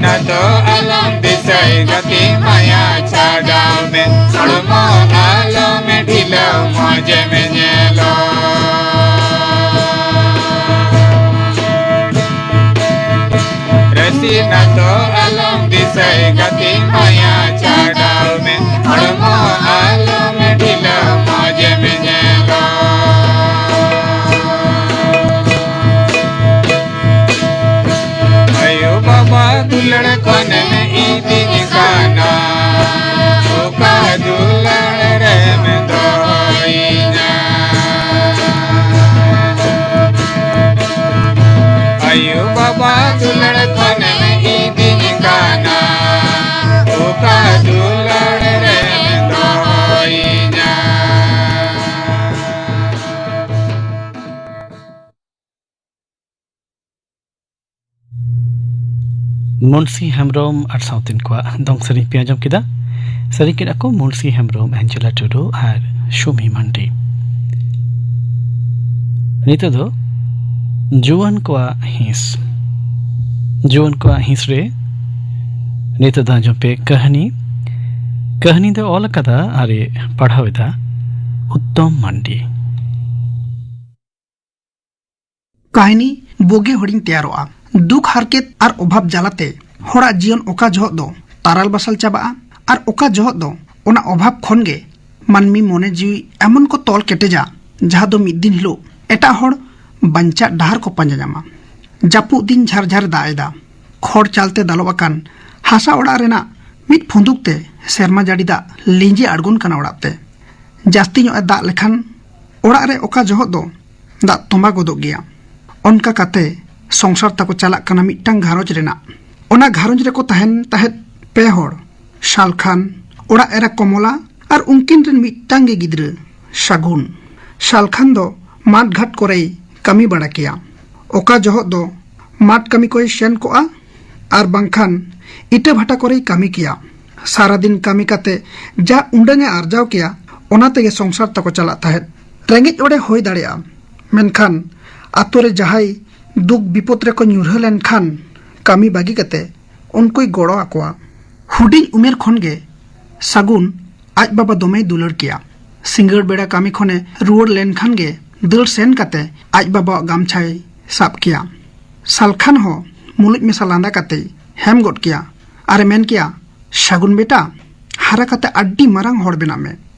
ᱱᱟ ᱫᱚ ᱟᱞᱚᱢ ᱫᱤᱥᱟᱹᱭ ᱜᱟᱛᱮ ᱢᱟᱭᱟ ᱪᱷᱟᱰᱟᱣ ᱢᱮ, ᱦᱚᱲᱢᱚ ᱟᱞᱚᱢ ᱰᱷᱤᱞᱟᱹᱣ ᱢᱚᱡᱮᱢ ᱧᱮᱞᱚᱜ᱾ ᱨᱟᱹᱥᱤ ᱱᱟ ᱫᱚ ᱟᱞᱚᱢ ᱫᱤᱥᱟᱹᱭ ᱜᱟᱛᱮ ᱢᱟᱭᱟ ᱪᱷᱟᱰᱟᱣ ᱢᱮ, ᱦᱚᱲᱢᱚ ᱟᱞᱚᱢ ᱰᱷᱤᱞᱟᱹᱣ ᱢᱚᱡᱮᱢ ᱧᱮᱞᱚᱜ᱾ ᱟᱭᱳ ᱵᱟᱵᱟ ᱫᱩᱞᱟᱹᱲ ᱠᱷᱚᱱᱮᱢ ᱤᱫᱤᱧ ᱠᱟᱱᱟ, ᱚᱠᱟ ᱫᱩᱞᱟᱹᱲ ᱨᱮᱢ ᱫᱚᱦᱚᱭᱤᱧᱟ? ᱟᱭᱳ ᱵᱟᱵᱟ ᱫᱩᱞᱟᱹᱲ ᱠᱷᱚᱱᱮᱢ ᱤᱫᱤᱧ ᱠᱟᱱᱟ, ᱚᱠᱟ ᱫᱩᱞᱟᱹᱲ ᱨᱮᱢ ᱫᱚᱦᱚᱭᱤᱧᱟ? ᱢᱩᱱᱥᱤ ᱦᱮᱢᱵᱨᱚᱢ ᱟᱨ ᱥᱟᱶᱛᱮᱱ ᱠᱚᱣᱟᱜ ᱫᱚᱝ ᱥᱮᱨᱮᱧ ᱯᱮ ᱟᱸᱡᱚᱢ ᱠᱮᱫᱟ᱾ ᱥᱮᱨᱮᱧ ᱠᱮᱫᱟ ᱠᱚ ᱢᱩᱱᱥᱤ ᱦᱮᱢᱵᱨᱚᱢ, ᱮᱱᱡᱮᱞᱟ ᱴᱩᱰᱩ ᱟᱨ ᱥᱩᱢᱤ ᱢᱟᱱᱰᱤ᱾ ᱱᱤᱛᱚᱜ ᱫᱚ ᱡᱩᱣᱟᱹᱱ ᱠᱚᱣᱟᱜ ᱦᱤᱸᱥ᱾ ᱡᱩᱣᱟᱹᱱ ᱠᱚᱣᱟᱜ ᱦᱤᱸᱥ ᱨᱮ ᱱᱤᱛᱚᱜ ᱫᱚ ᱟᱸᱡᱚᱢ ᱯᱮ ᱠᱟᱹᱦᱱᱤ᱾ ᱠᱟᱹᱦᱱᱤ ᱫᱚ ᱚᱞ ᱟᱠᱟᱫᱟ ᱟᱨ ᱮ ᱯᱟᱲᱦᱟᱣ ᱮᱫᱟ ᱩᱛᱛᱚᱢ ᱢᱟᱱᱰᱤ᱾ ᱠᱟᱹᱦᱱᱤ ᱵᱩᱜᱤ ᱦᱚᱲᱤᱧ ᱛᱮᱭᱟᱨᱚᱜᱼᱟ᱾ ᱫᱩᱠ ᱦᱟᱨᱠᱮᱛ ᱟᱨ ᱚᱵᱷᱟᱵ ᱡᱟᱞᱟᱛᱮ ᱦᱚᱲᱟᱜ ᱡᱤᱭᱚᱱ ᱚᱠᱟ ᱡᱚᱦᱚᱜ ᱫᱚ ᱛᱟᱨᱟᱞ ᱵᱟᱥᱟᱞ ᱪᱟᱵᱟᱜᱼᱟ ᱟᱨ ᱚᱠᱟ ᱡᱚᱦᱚᱜ ᱫᱚ ᱚᱱᱟ ᱚᱵᱷᱟᱵ ᱠᱷᱚᱱ ᱜᱮ ᱢᱟᱹᱱᱢᱤ ᱢᱚᱱᱮ ᱡᱤᱣᱤ ᱮᱢᱚᱱ ᱠᱚ ᱛᱚᱞ ᱠᱮᱴᱮᱡᱟ, ᱡᱟᱦᱟᱸ ᱫᱚ ᱢᱤᱫ ᱫᱤᱱ ᱦᱤᱞᱳᱜ ᱮᱴᱟᱜ ᱦᱚᱲ ᱵᱟᱧᱪᱟᱜ ᱰᱟᱦᱟᱨ ᱠᱚ ᱯᱟᱸᱡᱟ ᱧᱟᱢᱟ᱾ ᱡᱟᱹᱯᱩᱫ ᱫᱤᱱ ᱡᱷᱟᱨ ᱡᱷᱟᱨ ᱫᱟᱜ ᱮᱫᱟ᱾ ᱠᱷᱚᱲ ᱪᱟᱞ ᱛᱮ ᱫᱟᱞᱚᱵ ᱟᱠᱟᱱ ᱦᱟᱥᱟ ᱚᱲᱟᱜ ᱨᱮᱱᱟᱜ ᱢᱤᱫ ᱯᱷᱩᱸᱫᱩᱠ ᱛᱮ ᱥᱮᱨᱢᱟ ᱡᱟᱹᱲᱤ ᱫᱟᱜ ᱞᱤᱸᱡᱤ ᱟᱬᱜᱚᱱ ᱠᱟᱱᱟ ᱚᱲᱟᱜ ᱛᱮ᱾ ᱡᱟᱹᱥᱛᱤ ᱧᱚᱜ ᱮ ᱫᱟᱜ ᱞᱮᱠᱷᱟᱱ ᱚᱲᱟᱜ ᱨᱮ ᱚᱠᱟ ᱡᱚᱦᱚᱜ ᱫᱚ ᱫᱟᱜ ᱛᱚᱸᱵᱟ ᱜᱚᱫᱚᱜ ᱜᱮᱭᱟ᱾ ᱚᱱᱠᱟ ᱠᱟᱛᱮ ᱥᱚᱝᱥᱟᱨ ᱛᱟᱠᱚ ᱪᱟᱞᱟᱜ ᱠᱟᱱᱟ ᱢᱤᱫᱴᱟᱝ ᱜᱷᱟᱨᱚᱸᱡᱽ ᱨᱮᱱᱟᱜ᱾ ᱚᱱᱟ ᱜᱷᱟᱨᱚᱸᱡᱽ ᱨᱮᱠᱚ ᱛᱟᱦᱮᱱ ᱛᱟᱦᱮᱸᱫ ᱯᱮ ᱦᱚᱲ, ᱥᱟᱞᱠᱷᱟᱱ, ᱚᱲᱟᱜ ᱮᱨᱟ ᱠᱚᱢᱚᱞᱟ ᱟᱨ ᱩᱱᱠᱤᱱ ᱨᱮᱱ ᱢᱤᱫᱴᱟᱝ ᱜᱮ ᱜᱤᱫᱽᱨᱟᱹ ᱥᱟᱹᱜᱩᱱ᱾ ᱥᱟᱞᱠᱷᱟᱱ ᱫᱚ ᱢᱟᱴ ᱜᱷᱟᱴ ᱠᱚᱨᱮᱭ ᱠᱟᱹᱢᱤ ᱵᱟᱲᱟ ᱠᱮᱭᱟ᱾ ᱚᱠᱟ ᱡᱚᱦᱚᱜ ᱫᱚ ᱢᱟᱴ ᱠᱟᱹᱢᱤ ᱠᱚᱭ ᱥᱮᱱ ᱠᱚᱜᱼᱟ ᱟᱨ ᱵᱟᱝᱠᱷᱟᱱ ᱤᱴᱟᱹ ᱵᱷᱟᱴᱟ ᱠᱚᱨᱮᱭ ᱠᱟᱹᱢᱤ ᱠᱮᱭᱟ᱾ ᱥᱟᱨᱟᱫᱤᱱ ᱠᱟᱹᱢᱤ ᱠᱟᱛᱮ ᱡᱟ ᱩᱰᱟᱹᱝ ᱮ ᱟᱨᱡᱟᱣ ᱠᱮᱭᱟ, ᱚᱱᱟ ᱛᱮᱜᱮ ᱥᱚᱝᱥᱟᱨ ᱛᱟᱠᱚ ᱪᱟᱞᱟᱜ ᱛᱟᱦᱮᱸᱫ᱾ ᱨᱮᱸᱜᱮᱡ ᱚᱲᱮ ᱦᱩᱭ ᱫᱟᱲᱮᱭᱟᱜᱼᱟ, ᱢᱮᱱᱠᱷᱟᱱ ᱟᱛᱳ ᱨᱮ ᱡᱟᱦᱟᱸᱭ ᱫᱩᱠ ᱵᱤᱯᱚᱫ ᱨᱮᱠᱚ ᱧᱩᱨᱦᱟᱹ ᱞᱮᱱᱠᱷᱟᱱ ᱠᱟᱹᱢᱤ ᱵᱟᱹᱜᱤ ᱠᱟᱛᱮ ᱩᱱᱠᱩᱭ ᱜᱚᱲᱚ ᱟᱠᱚᱣᱟ᱾ ᱦᱩᱰᱤᱧ ᱩᱢᱮᱨ ᱠᱷᱚᱱ ᱜᱮ ᱥᱟᱹᱜᱩᱱ ᱟᱡ ᱵᱟᱵᱟ ᱫᱚᱢᱮᱭ ᱫᱩᱞᱟᱹᱲ ᱠᱮᱭᱟ᱾ ᱥᱤᱸᱜᱟᱹᱲ ᱵᱮᱲᱟ ᱠᱟᱹᱢᱤ ᱠᱷᱚᱱᱮ ᱨᱩᱣᱟᱹᱲ ᱞᱮᱱᱠᱷᱟᱱ ᱜᱮ ᱫᱟᱹᱲ ᱥᱮᱱ ᱠᱟᱛᱮ ᱟᱡ ᱵᱟᱵᱟᱣᱟᱜ ᱜᱟᱢᱪᱷᱟᱭ ᱥᱟᱵ ᱠᱮᱭᱟ᱾ ᱥᱟᱞᱠᱷᱟᱱ ᱦᱚᱸ ᱢᱩᱞᱩᱡ ᱢᱮᱥᱟ ᱞᱟᱸᱫᱟ ᱠᱟᱛᱮᱭ ᱦᱮᱢ ᱜᱚᱫ ᱠᱮᱭᱟ ᱟᱨᱮ ᱢᱮᱱ ᱠᱮᱭᱟ, "ᱥᱟᱹᱜᱩᱱ ᱵᱮᱴᱟ, ᱦᱟᱨᱟ ᱠᱟᱛᱮ ᱟᱹᱰᱤ ᱢᱟᱨᱟᱝ ᱦᱚᱲ ᱵᱮᱱᱟᱜ ᱢᱮ᱾"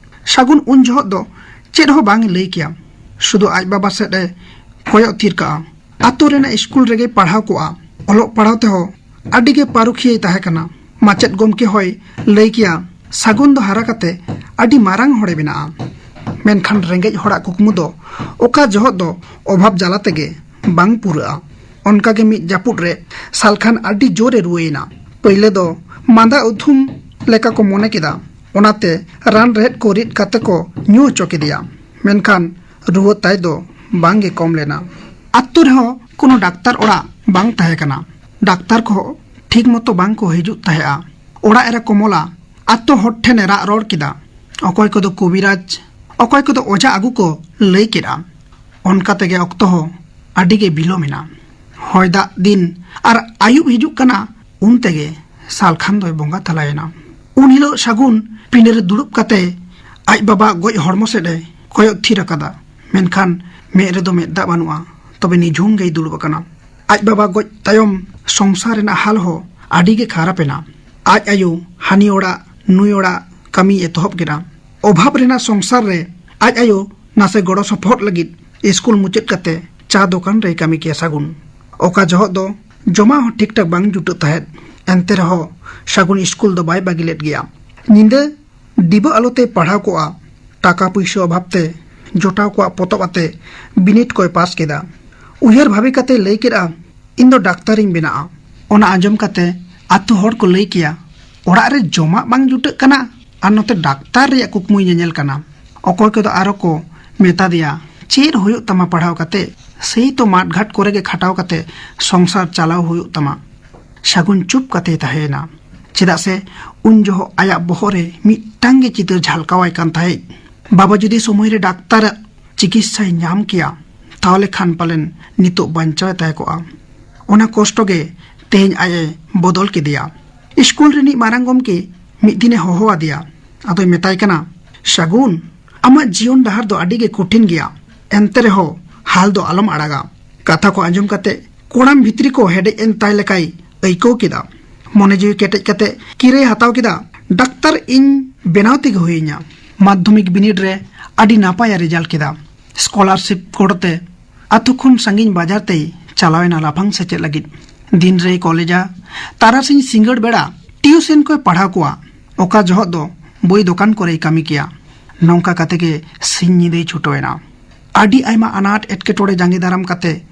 ᱥᱟᱹᱜᱩᱱ ᱩᱱ ᱡᱚᱦᱚᱜ ᱫᱚ ᱪᱮᱫ ᱦᱚᱸ ᱵᱟᱝ ᱮ ᱞᱟᱹᱭ ᱠᱮᱭᱟ, ᱥᱩᱫᱷᱩ ᱟᱡ ᱵᱟᱵᱟ ᱥᱮᱫ ᱮ ᱠᱚᱭᱚᱜ ᱛᱷᱤᱨ ᱠᱟᱜᱼᱟ᱾ ᱟᱛᱳ ᱨᱮᱱᱟᱜ ᱥᱠᱩᱞ ᱨᱮᱜᱮᱭ ᱯᱟᱲᱦᱟᱣ ᱠᱚᱜᱼᱟ᱾ ᱚᱞᱚᱜ ᱯᱟᱲᱦᱟᱣ ᱛᱮᱦᱚᱸ ᱟᱹᱰᱤ ᱜᱮ ᱯᱟᱹᱨᱩᱠᱷᱤᱭᱟᱹᱭ ᱛᱟᱦᱮᱸ ᱠᱟᱱᱟ᱾ ᱢᱟᱪᱮᱫ ᱜᱚᱢᱠᱮ ᱦᱚᱸᱭ ᱞᱟᱹᱭ ᱠᱮᱭᱟ, "ᱥᱟᱹᱜᱩᱱ ᱫᱚ ᱦᱟᱨᱟ ᱠᱟᱛᱮ ᱟᱹᱰᱤ ᱢᱟᱨᱟᱝ ᱦᱚᱲᱮ ᱵᱮᱱᱟᱜᱼᱟ᱾" ᱢᱮᱱᱠᱷᱟᱱ ᱨᱮᱸᱜᱮᱡ ᱦᱚᱲᱟᱜ ᱠᱩᱠᱢᱩ ᱫᱚ ᱚᱠᱟ ᱡᱚᱦᱚᱜ ᱫᱚ ᱚᱵᱷᱟᱵ ᱡᱟᱞᱟ ᱛᱮᱜᱮ ᱵᱟᱝ ᱯᱩᱨᱟᱹᱜᱼᱟ᱾ ᱚᱱᱠᱟᱜᱮ ᱢᱤᱫ ᱡᱟᱹᱯᱩᱫ ᱨᱮ ᱥᱟᱞᱠᱷᱟᱱ ᱟᱹᱰᱤ ᱡᱳᱨᱮ ᱨᱩᱣᱟᱹᱭᱮᱱᱟ᱾ ᱯᱟᱹᱭᱞᱟᱹ ᱫᱚ ᱢᱟᱸᱫᱟ ᱩᱫᱷᱩᱢ ᱞᱮᱠᱟ ᱠᱚ ᱢᱚᱱᱮ ᱠᱮᱫᱟ, ᱚᱱᱟᱛᱮ ᱨᱟᱱ ᱨᱮᱦᱮᱫ ᱠᱚ ᱨᱤᱫ ᱠᱟᱛᱮ ᱠᱚ ᱧᱩ ᱦᱚᱪᱚ ᱠᱮᱫᱮᱭᱟ᱾ ᱢᱮᱱᱠᱷᱟᱱ ᱨᱩᱣᱟᱹ ᱛᱟᱭ ᱫᱚ ᱵᱟᱝ ᱜᱮ ᱠᱚᱢ ᱞᱮᱱᱟ᱾ ᱟᱛᱳ ᱨᱮᱦᱚᱸ ᱠᱳᱱᱳ ᱰᱟᱠᱛᱟᱨ ᱚᱲᱟᱜ ᱵᱟᱝ ᱛᱟᱦᱮᱸ ᱠᱟᱱᱟ᱾ ᱰᱟᱠᱛᱟᱨ ᱠᱚᱦᱚᱸ ᱴᱷᱤᱠ ᱢᱚᱛᱚ ᱵᱟᱝ ᱠᱚ ᱦᱤᱡᱩᱜ ᱛᱟᱦᱮᱸᱜᱼᱟ᱾ ᱚᱲᱟᱜ ᱮᱨᱟ ᱠᱚᱢᱚᱞᱟ ᱟᱛᱳ ᱦᱚᱲ ᱴᱷᱮᱱ ᱮ ᱨᱟᱜ ᱨᱚᱲ ᱠᱮᱫᱟ᱾ ᱚᱠᱚᱭ ᱠᱚᱫᱚ ᱠᱚᱵᱤᱨᱟᱡᱽ, ᱚᱠᱚᱭ ᱠᱚᱫᱚ ᱚᱡᱷᱟ ᱟᱹᱜᱩ ᱠᱚ ᱞᱟᱹᱭ ᱠᱮᱫᱼᱟ᱾ ᱚᱱᱠᱟ ᱛᱮᱜᱮ ᱚᱠᱛᱚ ᱦᱚᱸ ᱟᱹᱰᱤ ᱜᱮ ᱵᱤᱞᱚᱢ ᱮᱱᱟ᱾ ᱦᱚᱭ ᱫᱟᱜ ᱫᱤᱱ ᱟᱨ ᱟᱹᱭᱩᱵ ᱦᱤᱡᱩᱜ ᱠᱟᱱᱟ, ᱩᱱ ᱛᱮᱜᱮ ᱥᱟᱞᱠᱷᱟᱱ ᱫᱚᱭ ᱵᱚᱸᱜᱟ ᱛᱟᱞᱟᱭᱮᱱᱟ᱾ ᱩᱱ ᱦᱤᱞᱳᱜ ᱥᱟᱹᱜᱩᱱ ᱯᱤᱸᱰᱟᱹ ᱨᱮ ᱫᱩᱲᱩᱵ ᱠᱟᱛᱮ ᱟᱡ ᱵᱟᱵᱟ ᱜᱚᱡ ᱦᱚᱲᱢᱚ ᱥᱮᱫ ᱮ ᱠᱚᱭᱚᱜ ᱛᱷᱤᱨ ᱟᱠᱟᱫᱟ, ᱢᱮᱱᱠᱷᱟᱱ ᱢᱮᱫ ᱨᱮᱫᱚ ᱢᱮᱫ ᱫᱟᱜ ᱵᱟᱹᱱᱩᱜᱼᱟ᱾ ᱛᱚᱵᱮ ᱱᱤᱡᱷᱩᱢ ᱜᱮᱭ ᱫᱩᱲᱩᱵ ᱟᱠᱟᱱᱟ᱾ ᱟᱡ ᱵᱟᱵᱟ ᱜᱚᱡ ᱛᱟᱭᱚᱢ ᱥᱚᱝᱥᱟᱨ ᱨᱮᱱᱟᱜ ᱦᱟᱞ ᱦᱚᱸ ᱟᱹᱰᱤ ᱜᱮ ᱠᱷᱟᱨᱟᱯ ᱮᱱᱟ᱾ ᱟᱡ ᱟᱭᱳ ᱦᱟᱹᱱᱤ ᱚᱲᱟᱜ ᱱᱩᱭ ᱚᱲᱟᱜ ᱠᱟᱹᱢᱤᱭ ᱮᱛᱚᱦᱚᱵ ᱠᱮᱫᱟ᱾ ᱚᱵᱷᱟᱵ ᱨᱮᱱᱟᱜ ᱥᱚᱝᱥᱟᱨ ᱨᱮ ᱟᱡ ᱟᱭᱳ ᱱᱟᱥᱮ ᱜᱚᱲᱚ ᱥᱚᱯᱚᱦᱚᱫ ᱞᱟᱹᱜᱤᱫ ᱥᱠᱩᱞ ᱢᱩᱪᱟᱹᱫ ᱠᱟᱛᱮ ᱪᱟ ᱫᱚᱠᱟᱱ ᱨᱮᱭ ᱠᱟᱹᱢᱤ ᱠᱮᱭᱟ ᱥᱟᱹᱜᱩᱱ᱾ ᱚᱠᱟ ᱡᱚᱦᱚᱜ ᱫᱚ ᱡᱚᱢᱟᱜ ᱦᱚᱸ ᱴᱷᱤᱠ ᱴᱷᱟᱠ ᱵᱟᱝ ᱡᱩᱴᱟᱹᱜ ᱛᱟᱦᱮᱸᱫ, ᱮᱱᱛᱮ ᱨᱮᱦᱚᱸ ᱥᱟᱹᱜᱩᱱ ᱥᱠᱩᱞ ᱫᱚ ᱵᱟᱭ ᱵᱟᱹᱜᱤ ᱞᱮᱫ ᱜᱮᱭᱟ᱾ ᱧᱤᱫᱟᱹ ᱰᱤᱵᱟᱹ ᱟᱞᱚᱛᱮ ᱯᱟᱲᱦᱟᱣ ᱠᱚᱜᱼᱟ᱾ ᱴᱟᱠᱟ ᱯᱩᱭᱥᱟᱹ ᱚᱵᱷᱟᱵ ᱛᱮ ᱡᱚᱴᱟᱣ ᱠᱚᱣᱟᱜ ᱯᱚᱛᱚᱵ ᱟᱛᱮ ᱵᱤᱱᱤᱰ ᱠᱚᱭ ᱯᱟᱥ ᱠᱮᱫᱟ᱾ ᱩᱭᱦᱟᱹᱨ ᱵᱷᱟᱵᱤ ᱠᱟᱛᱮ ᱞᱟᱹᱭ ᱠᱮᱫᱼᱟ, "ᱤᱧ ᱫᱚ ᱰᱟᱠᱛᱟᱨᱤᱧ ᱵᱮᱱᱟᱜᱼᱟ᱾" ᱚᱱᱟ ᱟᱸᱡᱚᱢ ᱠᱟᱛᱮ ᱟᱛᱳ ᱦᱚᱲ ᱠᱚ ᱞᱟᱹᱭ ᱠᱮᱭᱟ, "ᱚᱲᱟᱜ ᱨᱮ ᱡᱚᱢᱟᱜ ᱵᱟᱝ ᱡᱩᱴᱟᱹᱜ ᱠᱟᱱᱟ ᱟᱨ ᱱᱚᱛᱮ ᱰᱟᱠᱛᱟᱨ ᱨᱮᱭᱟᱜ ᱠᱩᱠᱢᱩᱭ ᱧᱮᱧᱮᱞ ᱠᱟᱱᱟ?" ᱚᱠᱚᱭ ᱠᱚᱫᱚ ᱟᱨᱚ ᱠᱚ ᱢᱮᱛᱟ ᱫᱮᱭᱟ, "ᱪᱮᱫ ᱦᱩᱭᱩᱜ ᱛᱟᱢᱟ ᱯᱟᱲᱦᱟᱣ ᱠᱟᱛᱮ? ᱥᱮᱭ ᱛᱚ ᱢᱟᱴ ᱜᱷᱟᱴ ᱠᱚᱨᱮ ᱜᱮ ᱠᱷᱟᱴᱟᱣ ᱠᱟᱛᱮ ᱥᱚᱝᱥᱟᱨ ᱪᱟᱞᱟᱣ ᱦᱩᱭᱩᱜ ᱛᱟᱢᱟ᱾" ᱥᱟᱹᱜᱩᱱ ᱪᱩᱯ ᱠᱟᱛᱮᱭ ᱛᱟᱦᱮᱸᱭᱮᱱᱟ᱾ ᱪᱮᱫᱟᱜ ᱥᱮ ᱩᱱ ᱡᱚᱦᱚᱜ ᱟᱭᱟᱜ ᱵᱚᱦᱚᱜ ᱨᱮ ᱢᱤᱫᱴᱟᱝ ᱜᱮ ᱪᱤᱛᱟᱹᱨ ᱡᱷᱟᱞᱠᱟᱣᱟᱭ ᱠᱟᱱ ᱛᱟᱦᱮᱸᱫ᱾ ᱵᱟᱵᱟ ᱡᱩᱫᱤ ᱥᱚᱢᱚᱭ ᱨᱮ ᱰᱟᱠᱛᱟᱨᱟᱜ ᱪᱤᱠᱤᱛᱥᱟᱭ ᱧᱟᱢ ᱠᱮᱭᱟ, ᱛᱟᱦᱚᱞᱮ ᱠᱷᱟᱱ ᱯᱟᱞᱮᱱ ᱱᱤᱛᱚᱜ ᱵᱟᱧᱪᱟᱣ ᱮ ᱛᱟᱦᱮᱸ ᱠᱚᱜᱼᱟ᱾ ᱚᱱᱟ ᱠᱚᱥᱴᱚ ᱜᱮ ᱛᱮᱦᱮᱧ ᱟᱡ ᱮ ᱵᱚᱫᱚᱞ ᱠᱮᱫᱮᱭᱟ᱾ ᱥᱠᱩᱞ ᱨᱤᱱᱤᱡ ᱢᱟᱨᱟᱝ ᱜᱚᱢᱠᱮ ᱢᱤᱫ ᱫᱤᱱᱮ ᱦᱚᱦᱚ ᱟᱫᱮᱭᱟ᱾ ᱟᱫᱚᱭ ᱢᱮᱛᱟᱭ ᱠᱟᱱᱟ, "ᱥᱟᱹᱜᱩᱱ, ᱟᱢᱟᱜ ᱡᱤᱭᱚᱱ ᱰᱟᱦᱟᱨ ᱫᱚ ᱟᱹᱰᱤ ᱜᱮ ᱠᱚᱴᱷᱤᱱ ᱜᱮᱭᱟ, ᱮᱱᱛᱮ ᱨᱮᱦᱚᱸ ᱦᱟᱞ ᱫᱚ ᱟᱞᱚᱢ ᱟᱲᱟᱜᱟ᱾" ᱠᱟᱛᱷᱟ ᱠᱚ ᱟᱸᱡᱚᱢ ᱠᱟᱛᱮ ᱠᱚᱲᱟᱢ ᱵᱷᱤᱛᱨᱤ ᱠᱚ ᱦᱮᱰᱮᱡ ᱮᱱ ᱛᱟᱭ ᱞᱮᱠᱟᱭ ᱟᱹᱭᱠᱟᱹᱣ ᱠᱮᱫᱟ᱾ ᱢᱚᱱᱮ ᱡᱤᱣᱤ ᱠᱮᱴᱮᱡ ᱠᱟᱛᱮ ᱠᱤᱨᱟᱹᱭ ᱦᱟᱛᱟᱣ ᱠᱮᱫᱟ, "ᱰᱟᱠᱛᱟᱨ ᱤᱧ ᱵᱮᱱᱟᱣ ᱛᱮᱜᱮ ᱦᱩᱭᱤᱧᱟ᱾" ᱢᱟᱫᱽᱫᱷᱚᱢᱤᱠ ᱵᱤᱱᱤᱰ ᱨᱮ ᱟᱹᱰᱤ ᱱᱟᱯᱟᱭ ᱮ ᱨᱮᱡᱟᱞᱴ ᱠᱮᱫᱟ᱾ ᱥᱠᱚᱞᱟᱨᱥᱤᱯ ᱜᱚᱲᱚᱛᱮ ᱟᱛᱳ ᱠᱷᱚᱱ ᱥᱟᱺᱜᱤᱧ ᱵᱟᱡᱟᱨ ᱛᱮᱭ ᱪᱟᱞᱟᱣ ᱮᱱᱟ ᱞᱟᱯᱷᱟᱝ ᱥᱮᱪᱮᱫ ᱞᱟᱹᱜᱤᱫ᱾ ᱫᱤᱱ ᱨᱮᱭ ᱠᱚᱞᱮᱡᱟ, ᱛᱟᱨᱟᱥᱤᱧ ᱥᱤᱸᱜᱟᱹᱲ ᱵᱮᱲᱟ ᱴᱤᱭᱩᱥᱚᱱ ᱠᱚᱭ ᱯᱟᱲᱦᱟᱣ ᱠᱚᱣᱟ᱾ ᱚᱠᱟ ᱡᱚᱦᱚᱜ ᱫᱚ ᱵᱳᱭ ᱫᱚᱠᱟᱱ ᱠᱚᱨᱮᱭ ᱠᱟᱹᱢᱤ ᱠᱮᱭᱟ᱾ ᱱᱚᱝᱠᱟ ᱠᱟᱛᱮ ᱜᱮ ᱥᱤᱧ ᱧᱤᱫᱟᱹᱭ ᱪᱷᱩᱴᱟᱹᱣ ᱮᱱᱟ᱾ ᱟᱹᱰᱤ ᱟᱭᱢᱟ ᱟᱱᱟᱴ ᱮᱴᱠᱮᱴᱚᱬᱮ ᱡᱟᱸᱜᱮ ᱫᱟᱨᱟᱢ ᱠᱟᱛᱮ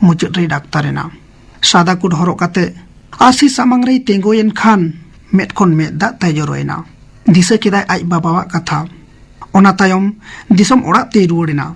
ᱢᱩᱪᱟᱹᱫ ᱨᱮᱭ ᱰᱟᱠᱛᱟᱨ ᱮᱱᱟ᱾ ᱥᱟᱫᱟ ᱠᱳᱴ ᱦᱚᱨᱚᱜ ᱠᱟᱛᱮ ᱟᱹᱥᱤ ᱥᱟᱢᱟᱝ ᱨᱮᱭ ᱛᱤᱸᱜᱩᱭᱮᱱ ᱠᱷᱟᱱ ᱢᱮᱫ ᱠᱷᱚᱱ ᱢᱮᱫ ᱫᱟᱜ ᱛᱟᱭ ᱡᱚᱨᱚᱭᱮᱱᱟ᱾ ᱫᱤᱥᱟᱹ ᱠᱮᱫᱟᱭ ᱟᱡ ᱵᱟᱵᱟᱣᱟᱜ ᱠᱟᱛᱷᱟ᱾ ᱚᱱᱟ ᱛᱟᱭᱚᱢ ᱫᱤᱥᱚᱢ ᱚᱲᱟᱜ ᱛᱮᱭ ᱨᱩᱣᱟᱹᱲ ᱮᱱᱟ᱾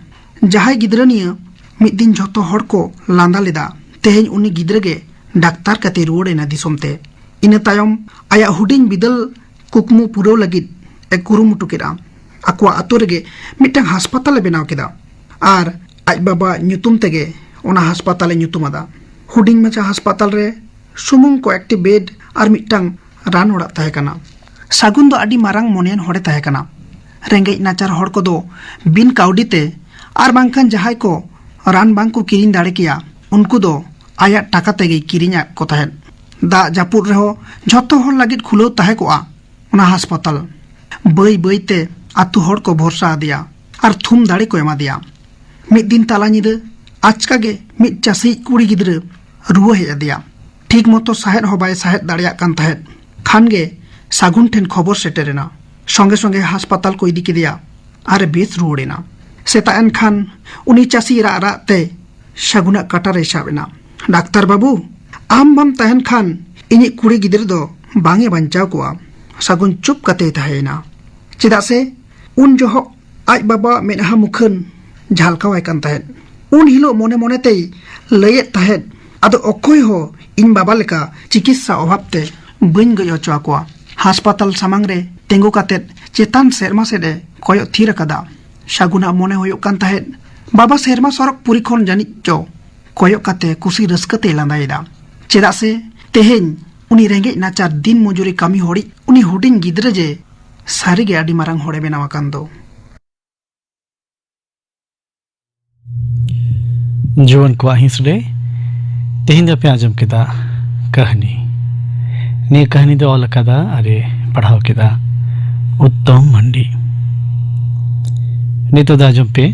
ᱡᱟᱦᱟᱸᱭ ᱜᱤᱫᱽᱨᱟᱹ ᱱᱤᱭᱟᱹ ᱢᱤᱫ ᱫᱤᱱ ᱡᱷᱚᱛᱚ ᱦᱚᱲ ᱠᱚ ᱞᱟᱸᱫᱟ ᱞᱮᱫᱟ, ᱛᱮᱦᱮᱧ ᱩᱱᱤ ᱜᱤᱫᱽᱨᱟᱹ ᱜᱮ ᱰᱟᱠᱛᱟᱨ ᱠᱟᱛᱮ ᱨᱩᱣᱟᱹᱲ ᱮᱱᱟ ᱫᱤᱥᱚᱢ ᱛᱮ᱾ ᱤᱱᱟᱹ ᱛᱟᱭᱚᱢ ᱟᱭᱟᱜ ᱦᱩᱰᱤᱧ ᱵᱤᱫᱟᱹᱞ ᱠᱩᱠᱢᱩ ᱯᱩᱨᱟᱹᱣ ᱞᱟᱹᱜᱤᱫ ᱮ ᱠᱩᱨᱩᱢᱩᱴᱩ ᱠᱮᱫᱼᱟ᱾ ᱟᱠᱚᱣᱟᱜ ᱟᱛᱳ ᱨᱮᱜᱮ ᱢᱤᱫᱴᱟᱝ ᱦᱟᱥᱯᱟᱛᱟᱞ ᱮ ᱵᱮᱱᱟᱣ ᱠᱮᱫᱟ ᱟᱨ ᱟᱡ ᱵᱟᱵᱟ ᱧᱩᱛᱩᱢ ᱛᱮᱜᱮ ᱚᱱᱟ ᱦᱟᱥᱯᱟᱛᱟᱞ ᱮ ᱧᱩᱛᱩᱢ ᱟᱫᱟ᱾ ᱦᱩᱰᱤᱧ ᱢᱟᱪᱷᱟ ᱦᱟᱥᱯᱟᱛᱟᱞ ᱨᱮ ᱥᱩᱢᱩᱝ ᱠᱚᱭᱮᱠᱴᱤ ᱵᱮᱰ ᱟᱨ ᱢᱤᱫᱴᱟᱝ ᱨᱟᱱ ᱚᱲᱟᱜ ᱛᱟᱦᱮᱸ ᱠᱟᱱᱟ᱾ ᱥᱟᱹᱜᱩᱱ ᱫᱚ ᱟᱹᱰᱤ ᱢᱟᱨᱟᱝ ᱢᱚᱱᱮᱭᱟᱱ ᱦᱚᱲᱮ ᱛᱟᱦᱮᱸ ᱠᱟᱱᱟ᱾ ᱨᱮᱸᱜᱮᱡ ᱱᱟᱪᱟᱨ ᱦᱚᱲ ᱠᱚᱫᱚ ᱵᱤᱱ ᱠᱟᱹᱣᱰᱤ ᱛᱮ ᱟᱨ ᱵᱟᱝᱠᱷᱟᱱ ᱡᱟᱦᱟᱸᱭ ᱠᱚ ᱨᱟᱱ ᱵᱟᱝ ᱠᱚ ᱠᱤᱨᱤᱧ ᱫᱟᱲᱮ ᱠᱮᱭᱟ, ᱩᱱᱠᱩ ᱫᱚ ᱟᱭᱟᱜ ᱴᱟᱠᱟ ᱛᱮᱜᱮᱭ ᱠᱤᱨᱤᱧ ᱟᱫ ᱠᱚ ᱛᱟᱦᱮᱸᱫ᱾ ᱫᱟᱜ ᱡᱟᱹᱯᱩᱫ ᱨᱮᱦᱚᱸ ᱡᱷᱚᱛᱚ ᱦᱚᱲ ᱞᱟᱹᱜᱤᱫ ᱠᱷᱩᱞᱟᱹᱣ ᱛᱟᱦᱮᱸ ᱠᱚᱜᱼᱟ ᱚᱱᱟ ᱦᱟᱥᱯᱟᱛᱟᱞ᱾ ᱵᱟᱹᱭ ᱵᱟᱹᱭ ᱛᱮ ᱟᱛᱳ ᱦᱚᱲ ᱠᱚ ᱵᱷᱚᱨᱥᱟ ᱟᱫᱮᱭᱟ ᱟᱨ ᱛᱷᱩᱢ ᱫᱟᱲᱮ ᱠᱚ ᱮᱢᱟ ᱫᱮᱭᱟ᱾ ᱢᱤᱫ ᱫᱤᱱ ᱛᱟᱞᱟ ᱧᱤᱫᱟᱹ ᱟᱪᱠᱟ ᱜᱮ ᱢᱤᱫ ᱪᱟᱹᱥᱤᱭᱤᱡ ᱠᱩᱲᱤ ᱜᱤᱫᱽᱨᱟᱹ ᱨᱩᱣᱟᱹ ᱦᱮᱡ ᱟᱫᱮᱭᱟ᱾ ᱴᱷᱤᱠ ᱢᱚᱛᱚ ᱥᱟᱦᱮᱫ ᱦᱚᱸ ᱵᱟᱭ ᱥᱟᱦᱮᱫ ᱫᱟᱲᱮᱭᱟᱜ ᱠᱟᱱ ᱛᱟᱦᱮᱸᱫ᱾ ᱠᱷᱟᱱ ᱜᱮ ᱥᱟᱹᱜᱩᱱ ᱴᱷᱮᱱ ᱠᱷᱚᱵᱚᱨ ᱥᱮᱴᱮᱨᱮᱱᱟ᱾ ᱥᱚᱸᱜᱮ ᱥᱚᱸᱜᱮ ᱦᱟᱥᱯᱟᱛᱟᱞ ᱠᱚ ᱤᱫᱤ ᱠᱮᱫᱮᱭᱟ ᱟᱨ ᱮ ᱵᱮᱥ ᱨᱩᱣᱟᱹᱲ ᱮᱱᱟ᱾ ᱥᱮᱛᱟᱜ ᱮᱱ ᱠᱷᱟᱱ ᱩᱱᱤ ᱪᱟᱹᱥᱤ ᱨᱟᱜ ᱨᱟᱜ ᱛᱮ ᱥᱟᱹᱜᱩᱱᱟᱜ ᱠᱟᱴᱟ ᱨᱮᱭ ᱥᱟᱵ ᱮᱱᱟ᱾ "ᱰᱟᱠᱛᱟᱨ ᱵᱟᱹᱵᱩ, ᱟᱢ ᱵᱟᱢ ᱛᱟᱦᱮᱱ ᱠᱷᱟᱱ ᱤᱧᱤᱡ ᱠᱩᱲᱤ ᱜᱤᱫᱽᱨᱟᱹ ᱫᱚ ᱵᱟᱝ ᱮ ᱵᱟᱧᱪᱟᱣ ᱠᱚᱜᱼᱟ᱾" ᱥᱟᱹᱜᱩᱱ ᱪᱩᱯ ᱠᱟᱛᱮᱭ ᱛᱟᱦᱮᱸᱭᱮᱱᱟ᱾ ᱪᱮᱫᱟᱜ ᱥᱮ ᱩᱱ ᱡᱚᱦᱚᱜ ᱟᱡ ᱵᱟᱵᱟᱣᱟᱜ ᱢᱮᱫᱦᱟ ᱢᱩᱠᱷᱟᱹᱱ ᱡᱷᱟᱞᱠᱟᱣᱟᱭ ᱠᱟᱱ ᱛᱟᱦᱮᱸᱫ᱾ ᱩᱱ ᱦᱤᱞᱳᱜ ᱢᱚᱱᱮ ᱢᱚᱱᱮ ᱛᱮᱭ ᱞᱟᱹᱭᱮᱫ ᱛᱟᱦᱮᱸᱫ, "ᱟᱫᱚ ᱚᱠᱚᱭ ᱦᱚᱸ ᱤᱧ ᱵᱟᱵᱟ ᱞᱮᱠᱟ ᱪᱤᱠᱤᱛᱥᱟ ᱚᱵᱷᱟᱵ ᱛᱮ ᱵᱟᱹᱧ ᱜᱚᱡ ᱦᱚᱪᱚ ᱟᱠᱚᱣᱟ᱾" ᱦᱟᱥᱯᱟᱛᱟᱞ ᱥᱟᱢᱟᱝ ᱨᱮ ᱛᱤᱸᱜᱩ ᱠᱟᱛᱮᱫ ᱪᱮᱛᱟᱱ ᱥᱮᱨᱢᱟ ᱥᱮᱫ ᱮ ᱠᱚᱭᱚᱜ ᱛᱷᱤᱨ ᱟᱠᱟᱫᱟ᱾ ᱥᱟᱹᱜᱩᱱᱟᱜ ᱢᱚᱱᱮ ᱦᱩᱭᱩᱜ ᱠᱟᱱ ᱛᱟᱦᱮᱸᱫ, ᱵᱟᱵᱟ ᱥᱮᱨᱢᱟ ᱥᱚᱨᱚᱜ ᱯᱩᱨᱤ ᱠᱷᱚᱱ ᱡᱟᱹᱱᱤᱡ ᱪᱚ ᱠᱚᱭᱚᱜ ᱠᱟᱛᱮ ᱠᱩᱥᱤ ᱨᱟᱹᱥᱠᱟᱹ ᱛᱮᱭ ᱞᱟᱸᱫᱟᱭᱮᱫᱟ᱾ ᱪᱮᱫᱟᱜ ᱥᱮ ᱛᱮᱦᱮᱧ ᱩᱱᱤ ᱨᱮᱸᱜᱮᱡ ᱱᱟᱪᱟᱨ ᱫᱤᱱ ᱢᱚᱡᱩᱨᱤ ᱠᱟᱹᱢᱤ ᱦᱚᱲᱤᱡ ᱩᱱᱤ ᱦᱩᱰᱤᱧ ᱜᱤᱫᱽᱨᱟᱹ ᱡᱮ ᱥᱟᱹᱨᱤᱜᱮ ᱟᱹᱰᱤ ᱢᱟᱨᱟᱝ ᱦᱚᱲᱮ ᱵᱮᱱᱟᱣ ᱟᱠᱟᱱ ᱫᱚ᱾ ᱡᱩᱣᱟᱹᱱ ᱠᱚᱣᱟᱜ ᱦᱤᱸᱥ ᱨᱮ ᱛᱮᱦᱮᱧ ᱫᱚ ᱯᱮ ᱟᱸᱡᱚᱢ ᱠᱮᱫᱟ ᱠᱟᱹᱦᱱᱤ᱾ ᱱᱤᱭᱟᱹ ᱠᱟᱹᱦᱱᱤ ᱫᱚ ᱚᱞ ᱟᱠᱟᱫᱟ ᱟᱨᱮ ᱯᱟᱲᱦᱟᱣ ᱠᱮᱫᱟ ᱩᱛᱛᱚᱢ ᱢᱟᱱᱰᱤ᱾ ᱱᱤᱛᱚᱜ ᱫᱚ ᱟᱸᱡᱚᱢ ᱯᱮ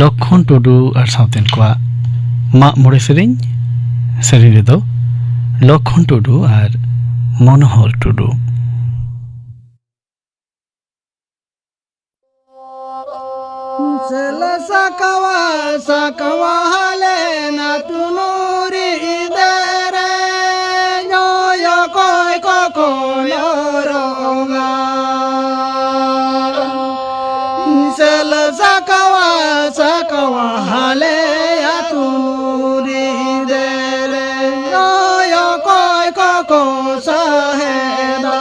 ᱞᱚᱠᱠᱷᱚᱱ ᱴᱩᱰᱩ ᱟᱨ ᱥᱟᱶᱛᱮᱱ ᱠᱚᱣᱟᱜ ᱢᱟᱜ ᱢᱚᱬᱮ ᱥᱮᱨᱮᱧ᱾ ᱥᱮᱨᱮᱧ ᱨᱮᱫᱚ ᱞᱚᱠᱠᱷᱚᱱ ᱴᱩᱰᱩ ᱟᱨ ᱢᱚᱱᱳᱦᱚᱨ ᱴᱩᱰᱩ᱾ ᱥᱮᱞ ᱥᱟᱠᱣᱟ ᱥᱟᱠᱣᱟ ᱦᱟᱞᱮ ᱱᱟ ᱛᱩᱱᱩᱨᱤ ᱫᱮᱨᱮ ᱧᱚᱭᱚ ᱠᱚᱭ ᱠᱚ ᱠᱚᱭᱚᱨᱚᱜᱟ᱾ ᱥᱮᱞ ᱥᱟᱠᱣᱟ ᱥᱟᱠᱣᱟ ᱦᱟᱞᱮ ᱟᱛᱩ ᱱᱩᱨᱤ ᱫᱮᱨᱮ ᱚᱭᱚ ᱠᱚᱭ ᱠᱚᱠᱚ ᱥᱟᱦᱮᱫᱟ᱾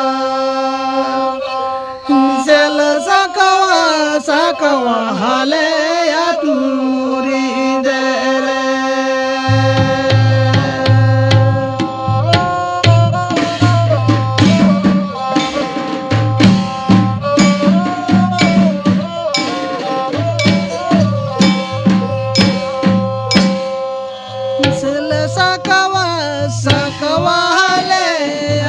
ᱥᱮᱞ ᱥᱟᱠᱣᱟ ᱥᱟᱠᱣᱟ ᱦᱟᱞᱮ ᱟᱛᱩ ᱱᱩᱨᱤ ᱫᱮᱨᱮ᱾ ᱥᱮᱞ ᱥᱟᱠᱣᱟ ᱥᱟᱠᱣᱟ ᱦᱟᱞᱮ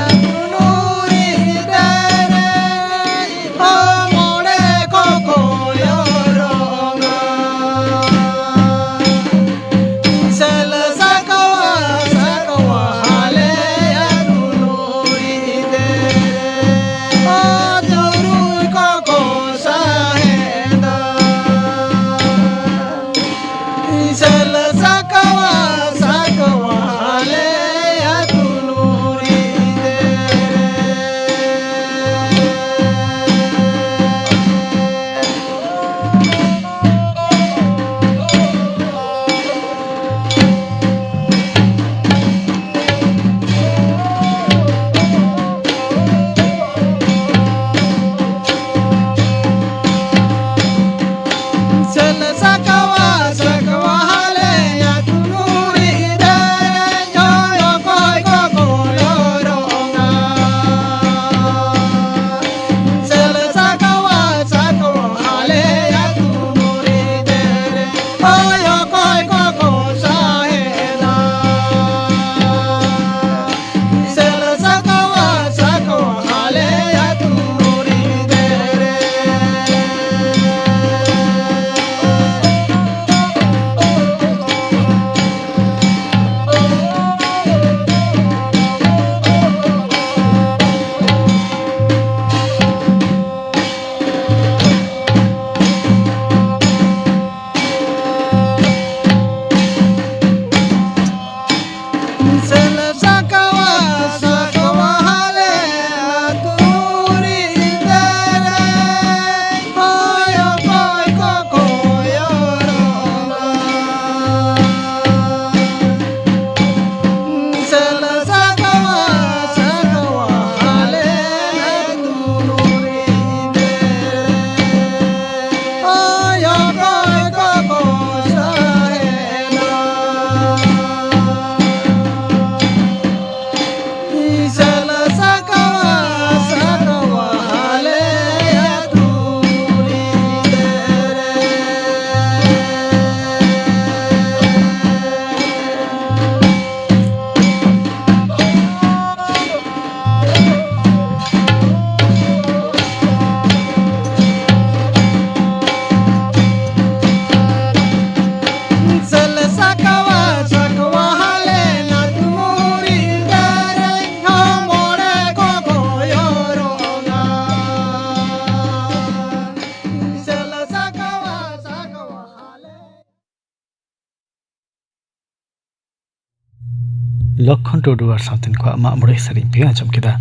ᱟᱛᱩ ᱱᱩᱨᱤ ᱫᱮᱨᱮ ᱦᱚ ᱢᱚᱬᱮ ᱠᱚᱠᱚ ᱭᱚᱨᱚᱜᱟ᱾ ᱥᱮᱞ ᱥᱟᱠᱣᱟ ᱥᱟᱠᱣᱟ ᱦᱟᱞᱮ ᱟᱛᱩ ᱱᱩᱨᱤ ᱫᱮᱨᱮ ᱚ ᱛᱩᱨᱩᱭ ᱠᱚᱠᱚ ᱥᱟᱦᱮᱫᱟ᱾ ᱥᱮᱞ ᱥᱟᱠᱣᱟ ᱥᱟᱠᱣᱟ ᱦᱟᱞᱮ ᱞᱚᱠᱠᱷᱚᱱ ᱴᱩᱰᱩ ᱟᱨ ᱥᱟᱶᱛᱮᱱ ᱠᱚᱣᱟᱜ ᱢᱟᱜ ᱢᱚᱬᱮ ᱥᱮᱨᱮᱧ ᱯᱮ ᱟᱸᱡᱚᱢ ᱠᱮᱫᱟ᱾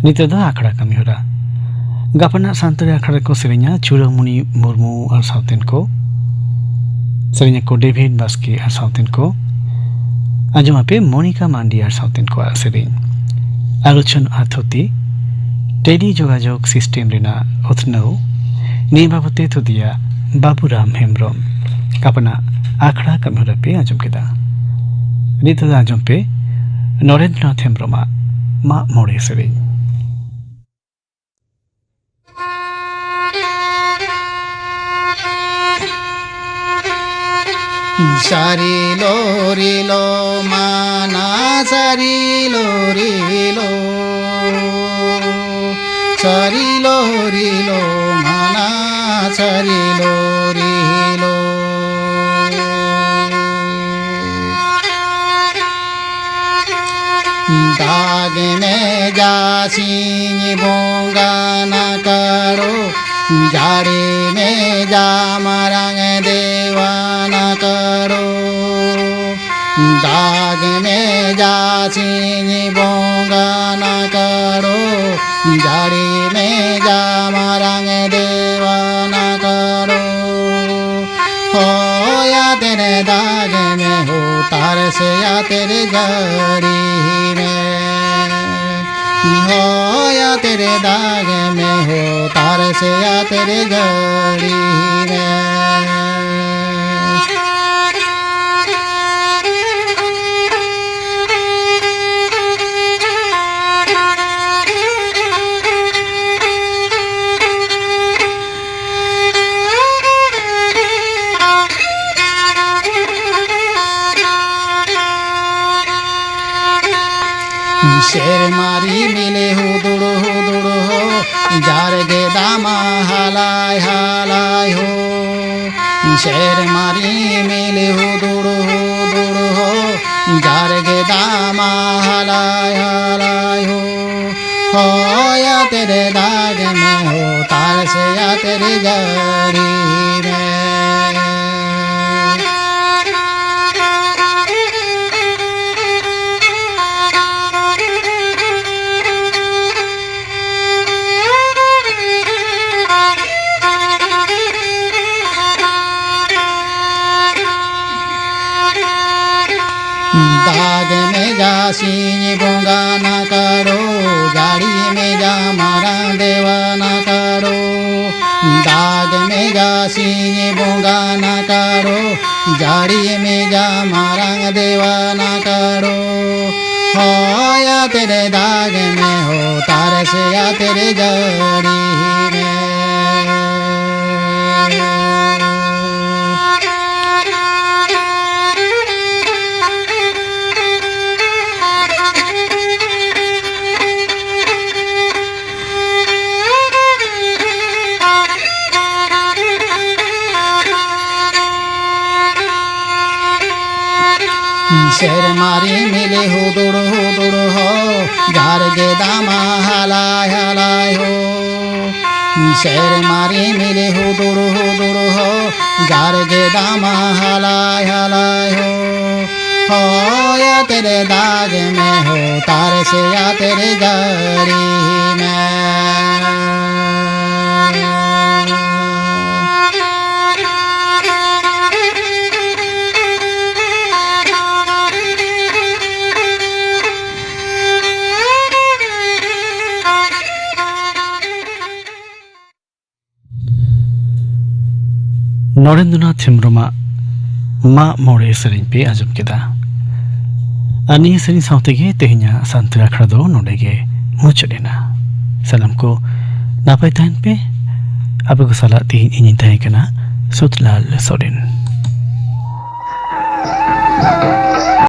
ᱱᱤᱛᱚᱜ ᱫᱚ ᱟᱠᱷᱲᱟ ᱠᱟᱹᱢᱤ ᱦᱚᱨᱟ᱾ ᱜᱟᱯᱟᱱᱟᱜ ᱥᱟᱱᱛᱟᱲᱤ ᱟᱠᱷᱲᱟ ᱨᱮᱠᱚ ᱥᱮᱨᱮᱧᱟ ᱪᱩᱲᱟᱹᱢᱩᱱᱤ ᱢᱩᱨᱢᱩ ᱟᱨ ᱥᱟᱶᱛᱮᱱ ᱠᱚ᱾ ᱥᱮᱨᱮᱧ ᱟᱠᱚ ᱰᱮᱵᱷᱤᱰ ᱵᱟᱥᱠᱮ ᱟᱨ ᱥᱟᱶᱛᱮᱱ ᱠᱚ᱾ ᱟᱸᱡᱚᱢ ᱟᱯᱮ ᱢᱚᱱᱤᱠᱟ ᱢᱟᱱᱰᱤ ᱟᱨ ᱥᱟᱶᱛᱮᱱ ᱠᱚᱣᱟᱜ ᱥᱮᱨᱮᱧ᱾ ᱟᱞᱳᱪᱚᱱᱟ ᱟᱨ ᱛᱷᱩᱛᱤ ᱴᱮᱞᱤ ᱡᱳᱜᱟᱡᱳᱜᱽ ᱥᱤᱥᱴᱮᱢ ᱨᱮᱱᱟᱜ ᱩᱛᱱᱟᱹᱣ, ᱱᱤᱭᱟᱹ ᱵᱟᱵᱚᱛ ᱛᱮ ᱛᱷᱩᱛᱤᱭᱟ ᱵᱟᱵᱩᱨᱟᱢ ᱦᱮᱢᱵᱨᱚᱢ᱾ ᱜᱟᱯᱟᱱᱟᱜ ᱟᱠᱷᱲᱟ ᱠᱟᱹᱢᱤ ᱦᱚᱨᱟ ᱯᱮ ᱟᱸᱡᱚᱢ ᱠᱮᱫᱟ᱾ ᱱᱤᱛᱚᱜ ᱫᱚ ᱟᱸᱡᱚᱢ ᱯᱮ ᱱᱚᱨᱮᱱᱫᱨᱚᱱᱟᱛᱷ ᱦᱮᱢᱵᱨᱚᱢᱟᱜ ᱢᱟᱜ ᱢᱚᱬᱮ ᱥᱮᱨᱮᱧ᱾ ᱥᱟᱹᱨᱤ ᱞᱳ ᱨᱤᱞᱳ ᱢᱟᱱᱟ ᱥᱟᱹᱨᱤ ᱞᱳ ᱨᱤᱞᱳ, ᱥᱟᱹᱨᱤ ᱞᱳ ᱨᱤᱞᱳ ᱢᱟᱱᱟ ᱥᱟᱹᱨᱤ ᱞᱳ ᱨᱤᱞᱳ᱾ ᱫᱟᱜᱽ ᱢᱮ ᱡᱟ ᱥᱤᱧ ᱵᱚᱸᱜᱟ ᱱᱟᱠᱟᱲᱚ, ᱡᱟᱲᱮ ᱢᱮ ᱡᱟ ᱢᱟᱨᱟᱝ ᱫᱮᱣᱟ ᱱᱟᱠᱟᱲᱚ᱾ ᱫᱟᱜᱽ ᱢᱮ ᱡᱟ ᱥᱤᱧ ᱵᱚᱸᱜᱟ ᱱᱟᱠᱟᱲᱚ, ᱡᱟᱲᱮ ᱢᱮ ᱡᱟ ᱢᱟᱨᱟᱝ ᱫᱮᱣᱟ ᱱᱟᱠᱟᱲᱚ᱾ ᱦᱚᱭ ᱟᱛᱮᱨ ᱫᱟᱜᱽ ᱢᱮ ᱦᱳ, ᱛᱟᱨᱥᱮ ᱟᱛᱮᱨ ᱡᱟᱹᱲᱤ ᱢᱮ᱾ ᱦᱚᱭ ᱟᱛᱮᱨ ᱫᱟᱜᱽ ᱢᱮ ᱦᱳ, ᱛᱟᱨᱥᱮ ᱟᱛᱮᱨ ᱡᱟᱹᱲᱤ ᱢᱮ᱾ ᱥᱮᱨᱢᱟ ᱨᱤᱢᱤᱞ ᱦᱩᱫᱩᱲ ᱦᱩᱫᱩᱲ ᱦᱚ, ᱡᱟᱨᱜᱮ ᱫᱟᱢᱟ ᱦᱟᱞᱟᱭ ᱦᱟᱞᱟᱭ ᱦᱚ᱾ ᱥᱮᱨᱢᱟ ᱨᱤᱢᱤᱞ ᱦᱩᱫᱩᱲ ᱦᱩᱫᱩᱲ ᱦᱚ, ᱡᱟᱨᱜᱮ ᱫᱟᱢᱟ ᱦᱟᱞᱟᱭ ᱦᱟᱞᱟᱭ ᱦᱚ᱾ ᱦᱚᱭ ᱟᱛᱮᱨ ᱫᱟᱜᱽ ᱢᱮ ᱦᱳ, ᱛᱟᱨᱥᱮ ᱟᱛᱮᱨ ᱡᱟᱹᱲᱤ ᱢᱮ᱾ ᱢᱮ ᱡᱟ ᱥᱤᱧ ᱵᱚᱸᱜᱟ ᱱᱟᱠᱟᱲᱚ, ᱡᱟᱹᱲᱤ ᱢᱮ ᱡᱟ ᱢᱟᱨᱟᱝ ᱫᱮᱣᱟ ᱱᱟᱠᱟᱲᱚ᱾ ᱫᱟᱜᱽ ᱢᱮ ᱡᱟ ᱥᱤᱧ ᱵᱚᱸᱜᱟ ᱱᱟᱠᱟᱲᱚ, ᱡᱟᱹᱲᱤ ᱢᱮ ᱡᱟ ᱢᱟᱨᱟᱝ ᱫᱮᱣᱟ ᱱᱟᱠᱟᱲᱚ᱾ ᱦᱚᱭ ᱟᱛᱮ ᱨᱮ ᱫᱟᱜᱽ ᱢᱮ ᱦᱳ, ᱛᱟᱨᱟᱥ ᱟᱛᱮ ᱨᱮ ᱡᱟᱹᱲᱤ ᱢᱮ᱾ ᱥᱮᱨᱢᱟ ᱨᱤᱢᱤᱞ ᱦᱩᱫᱩᱲ ᱦᱩᱫᱩᱲ ᱦᱚ, ᱡᱟᱨᱜᱮ ᱫᱟᱢᱟ ᱦᱟᱞᱟᱭ ᱦᱟᱞᱟᱭ ᱦᱚ᱾ ᱥᱮᱨᱢᱟ ᱨᱤᱢᱤᱞ ᱦᱩᱫᱩᱲ ᱦᱩᱫᱩᱲ ᱦᱚ, ᱡᱟᱨᱜᱮ ᱫᱟᱢᱟ ᱦᱟᱞᱟᱭ ᱦᱟᱞᱟᱭ ᱦᱚ᱾ ᱦᱚᱭ ᱟᱛᱮ ᱨᱮ ᱫᱟᱜᱽ ᱢᱮ ᱦᱳ, ᱛᱟᱨᱟᱥ ᱟᱛᱮ ᱨᱮ ᱡᱟᱹᱲᱤ ᱢᱮ᱾ ᱱᱚᱨᱮᱱᱫᱨᱚᱱᱟᱛᱷ ᱦᱮᱢᱵᱽᱨᱚᱢᱟᱜ ᱢᱟᱜ ᱢᱚᱬᱮ ᱥᱮᱨᱮᱧ ᱯᱮ ᱟᱸᱡᱚᱢ ᱠᱮᱫᱟ᱾ ᱟᱨ ᱱᱤᱭᱟᱹ ᱥᱮᱨᱮᱧ ᱥᱟᱶ ᱛᱮᱜᱮ ᱛᱮᱦᱮᱧᱟᱜ ᱥᱟᱱᱛᱟᱲ ᱟᱠᱷᱲᱟ ᱫᱚ ᱱᱚᱰᱮ ᱜᱮ ᱢᱩᱪᱟᱹᱫ ᱮᱱᱟ᱾ ᱥᱟᱱᱟᱢ ᱠᱚ ᱱᱟᱯᱟᱭ ᱛᱟᱦᱮᱱ ᱯᱮ᱾ ᱟᱯᱮ ᱠᱚ ᱥᱟᱞᱟᱜ ᱛᱮᱦᱮᱧ ᱤᱧᱤᱧ ᱛᱟᱦᱮᱸ ᱠᱟᱱᱟ ᱥᱩᱫᱷᱞᱟᱞ ᱥᱚᱨᱮᱱ᱾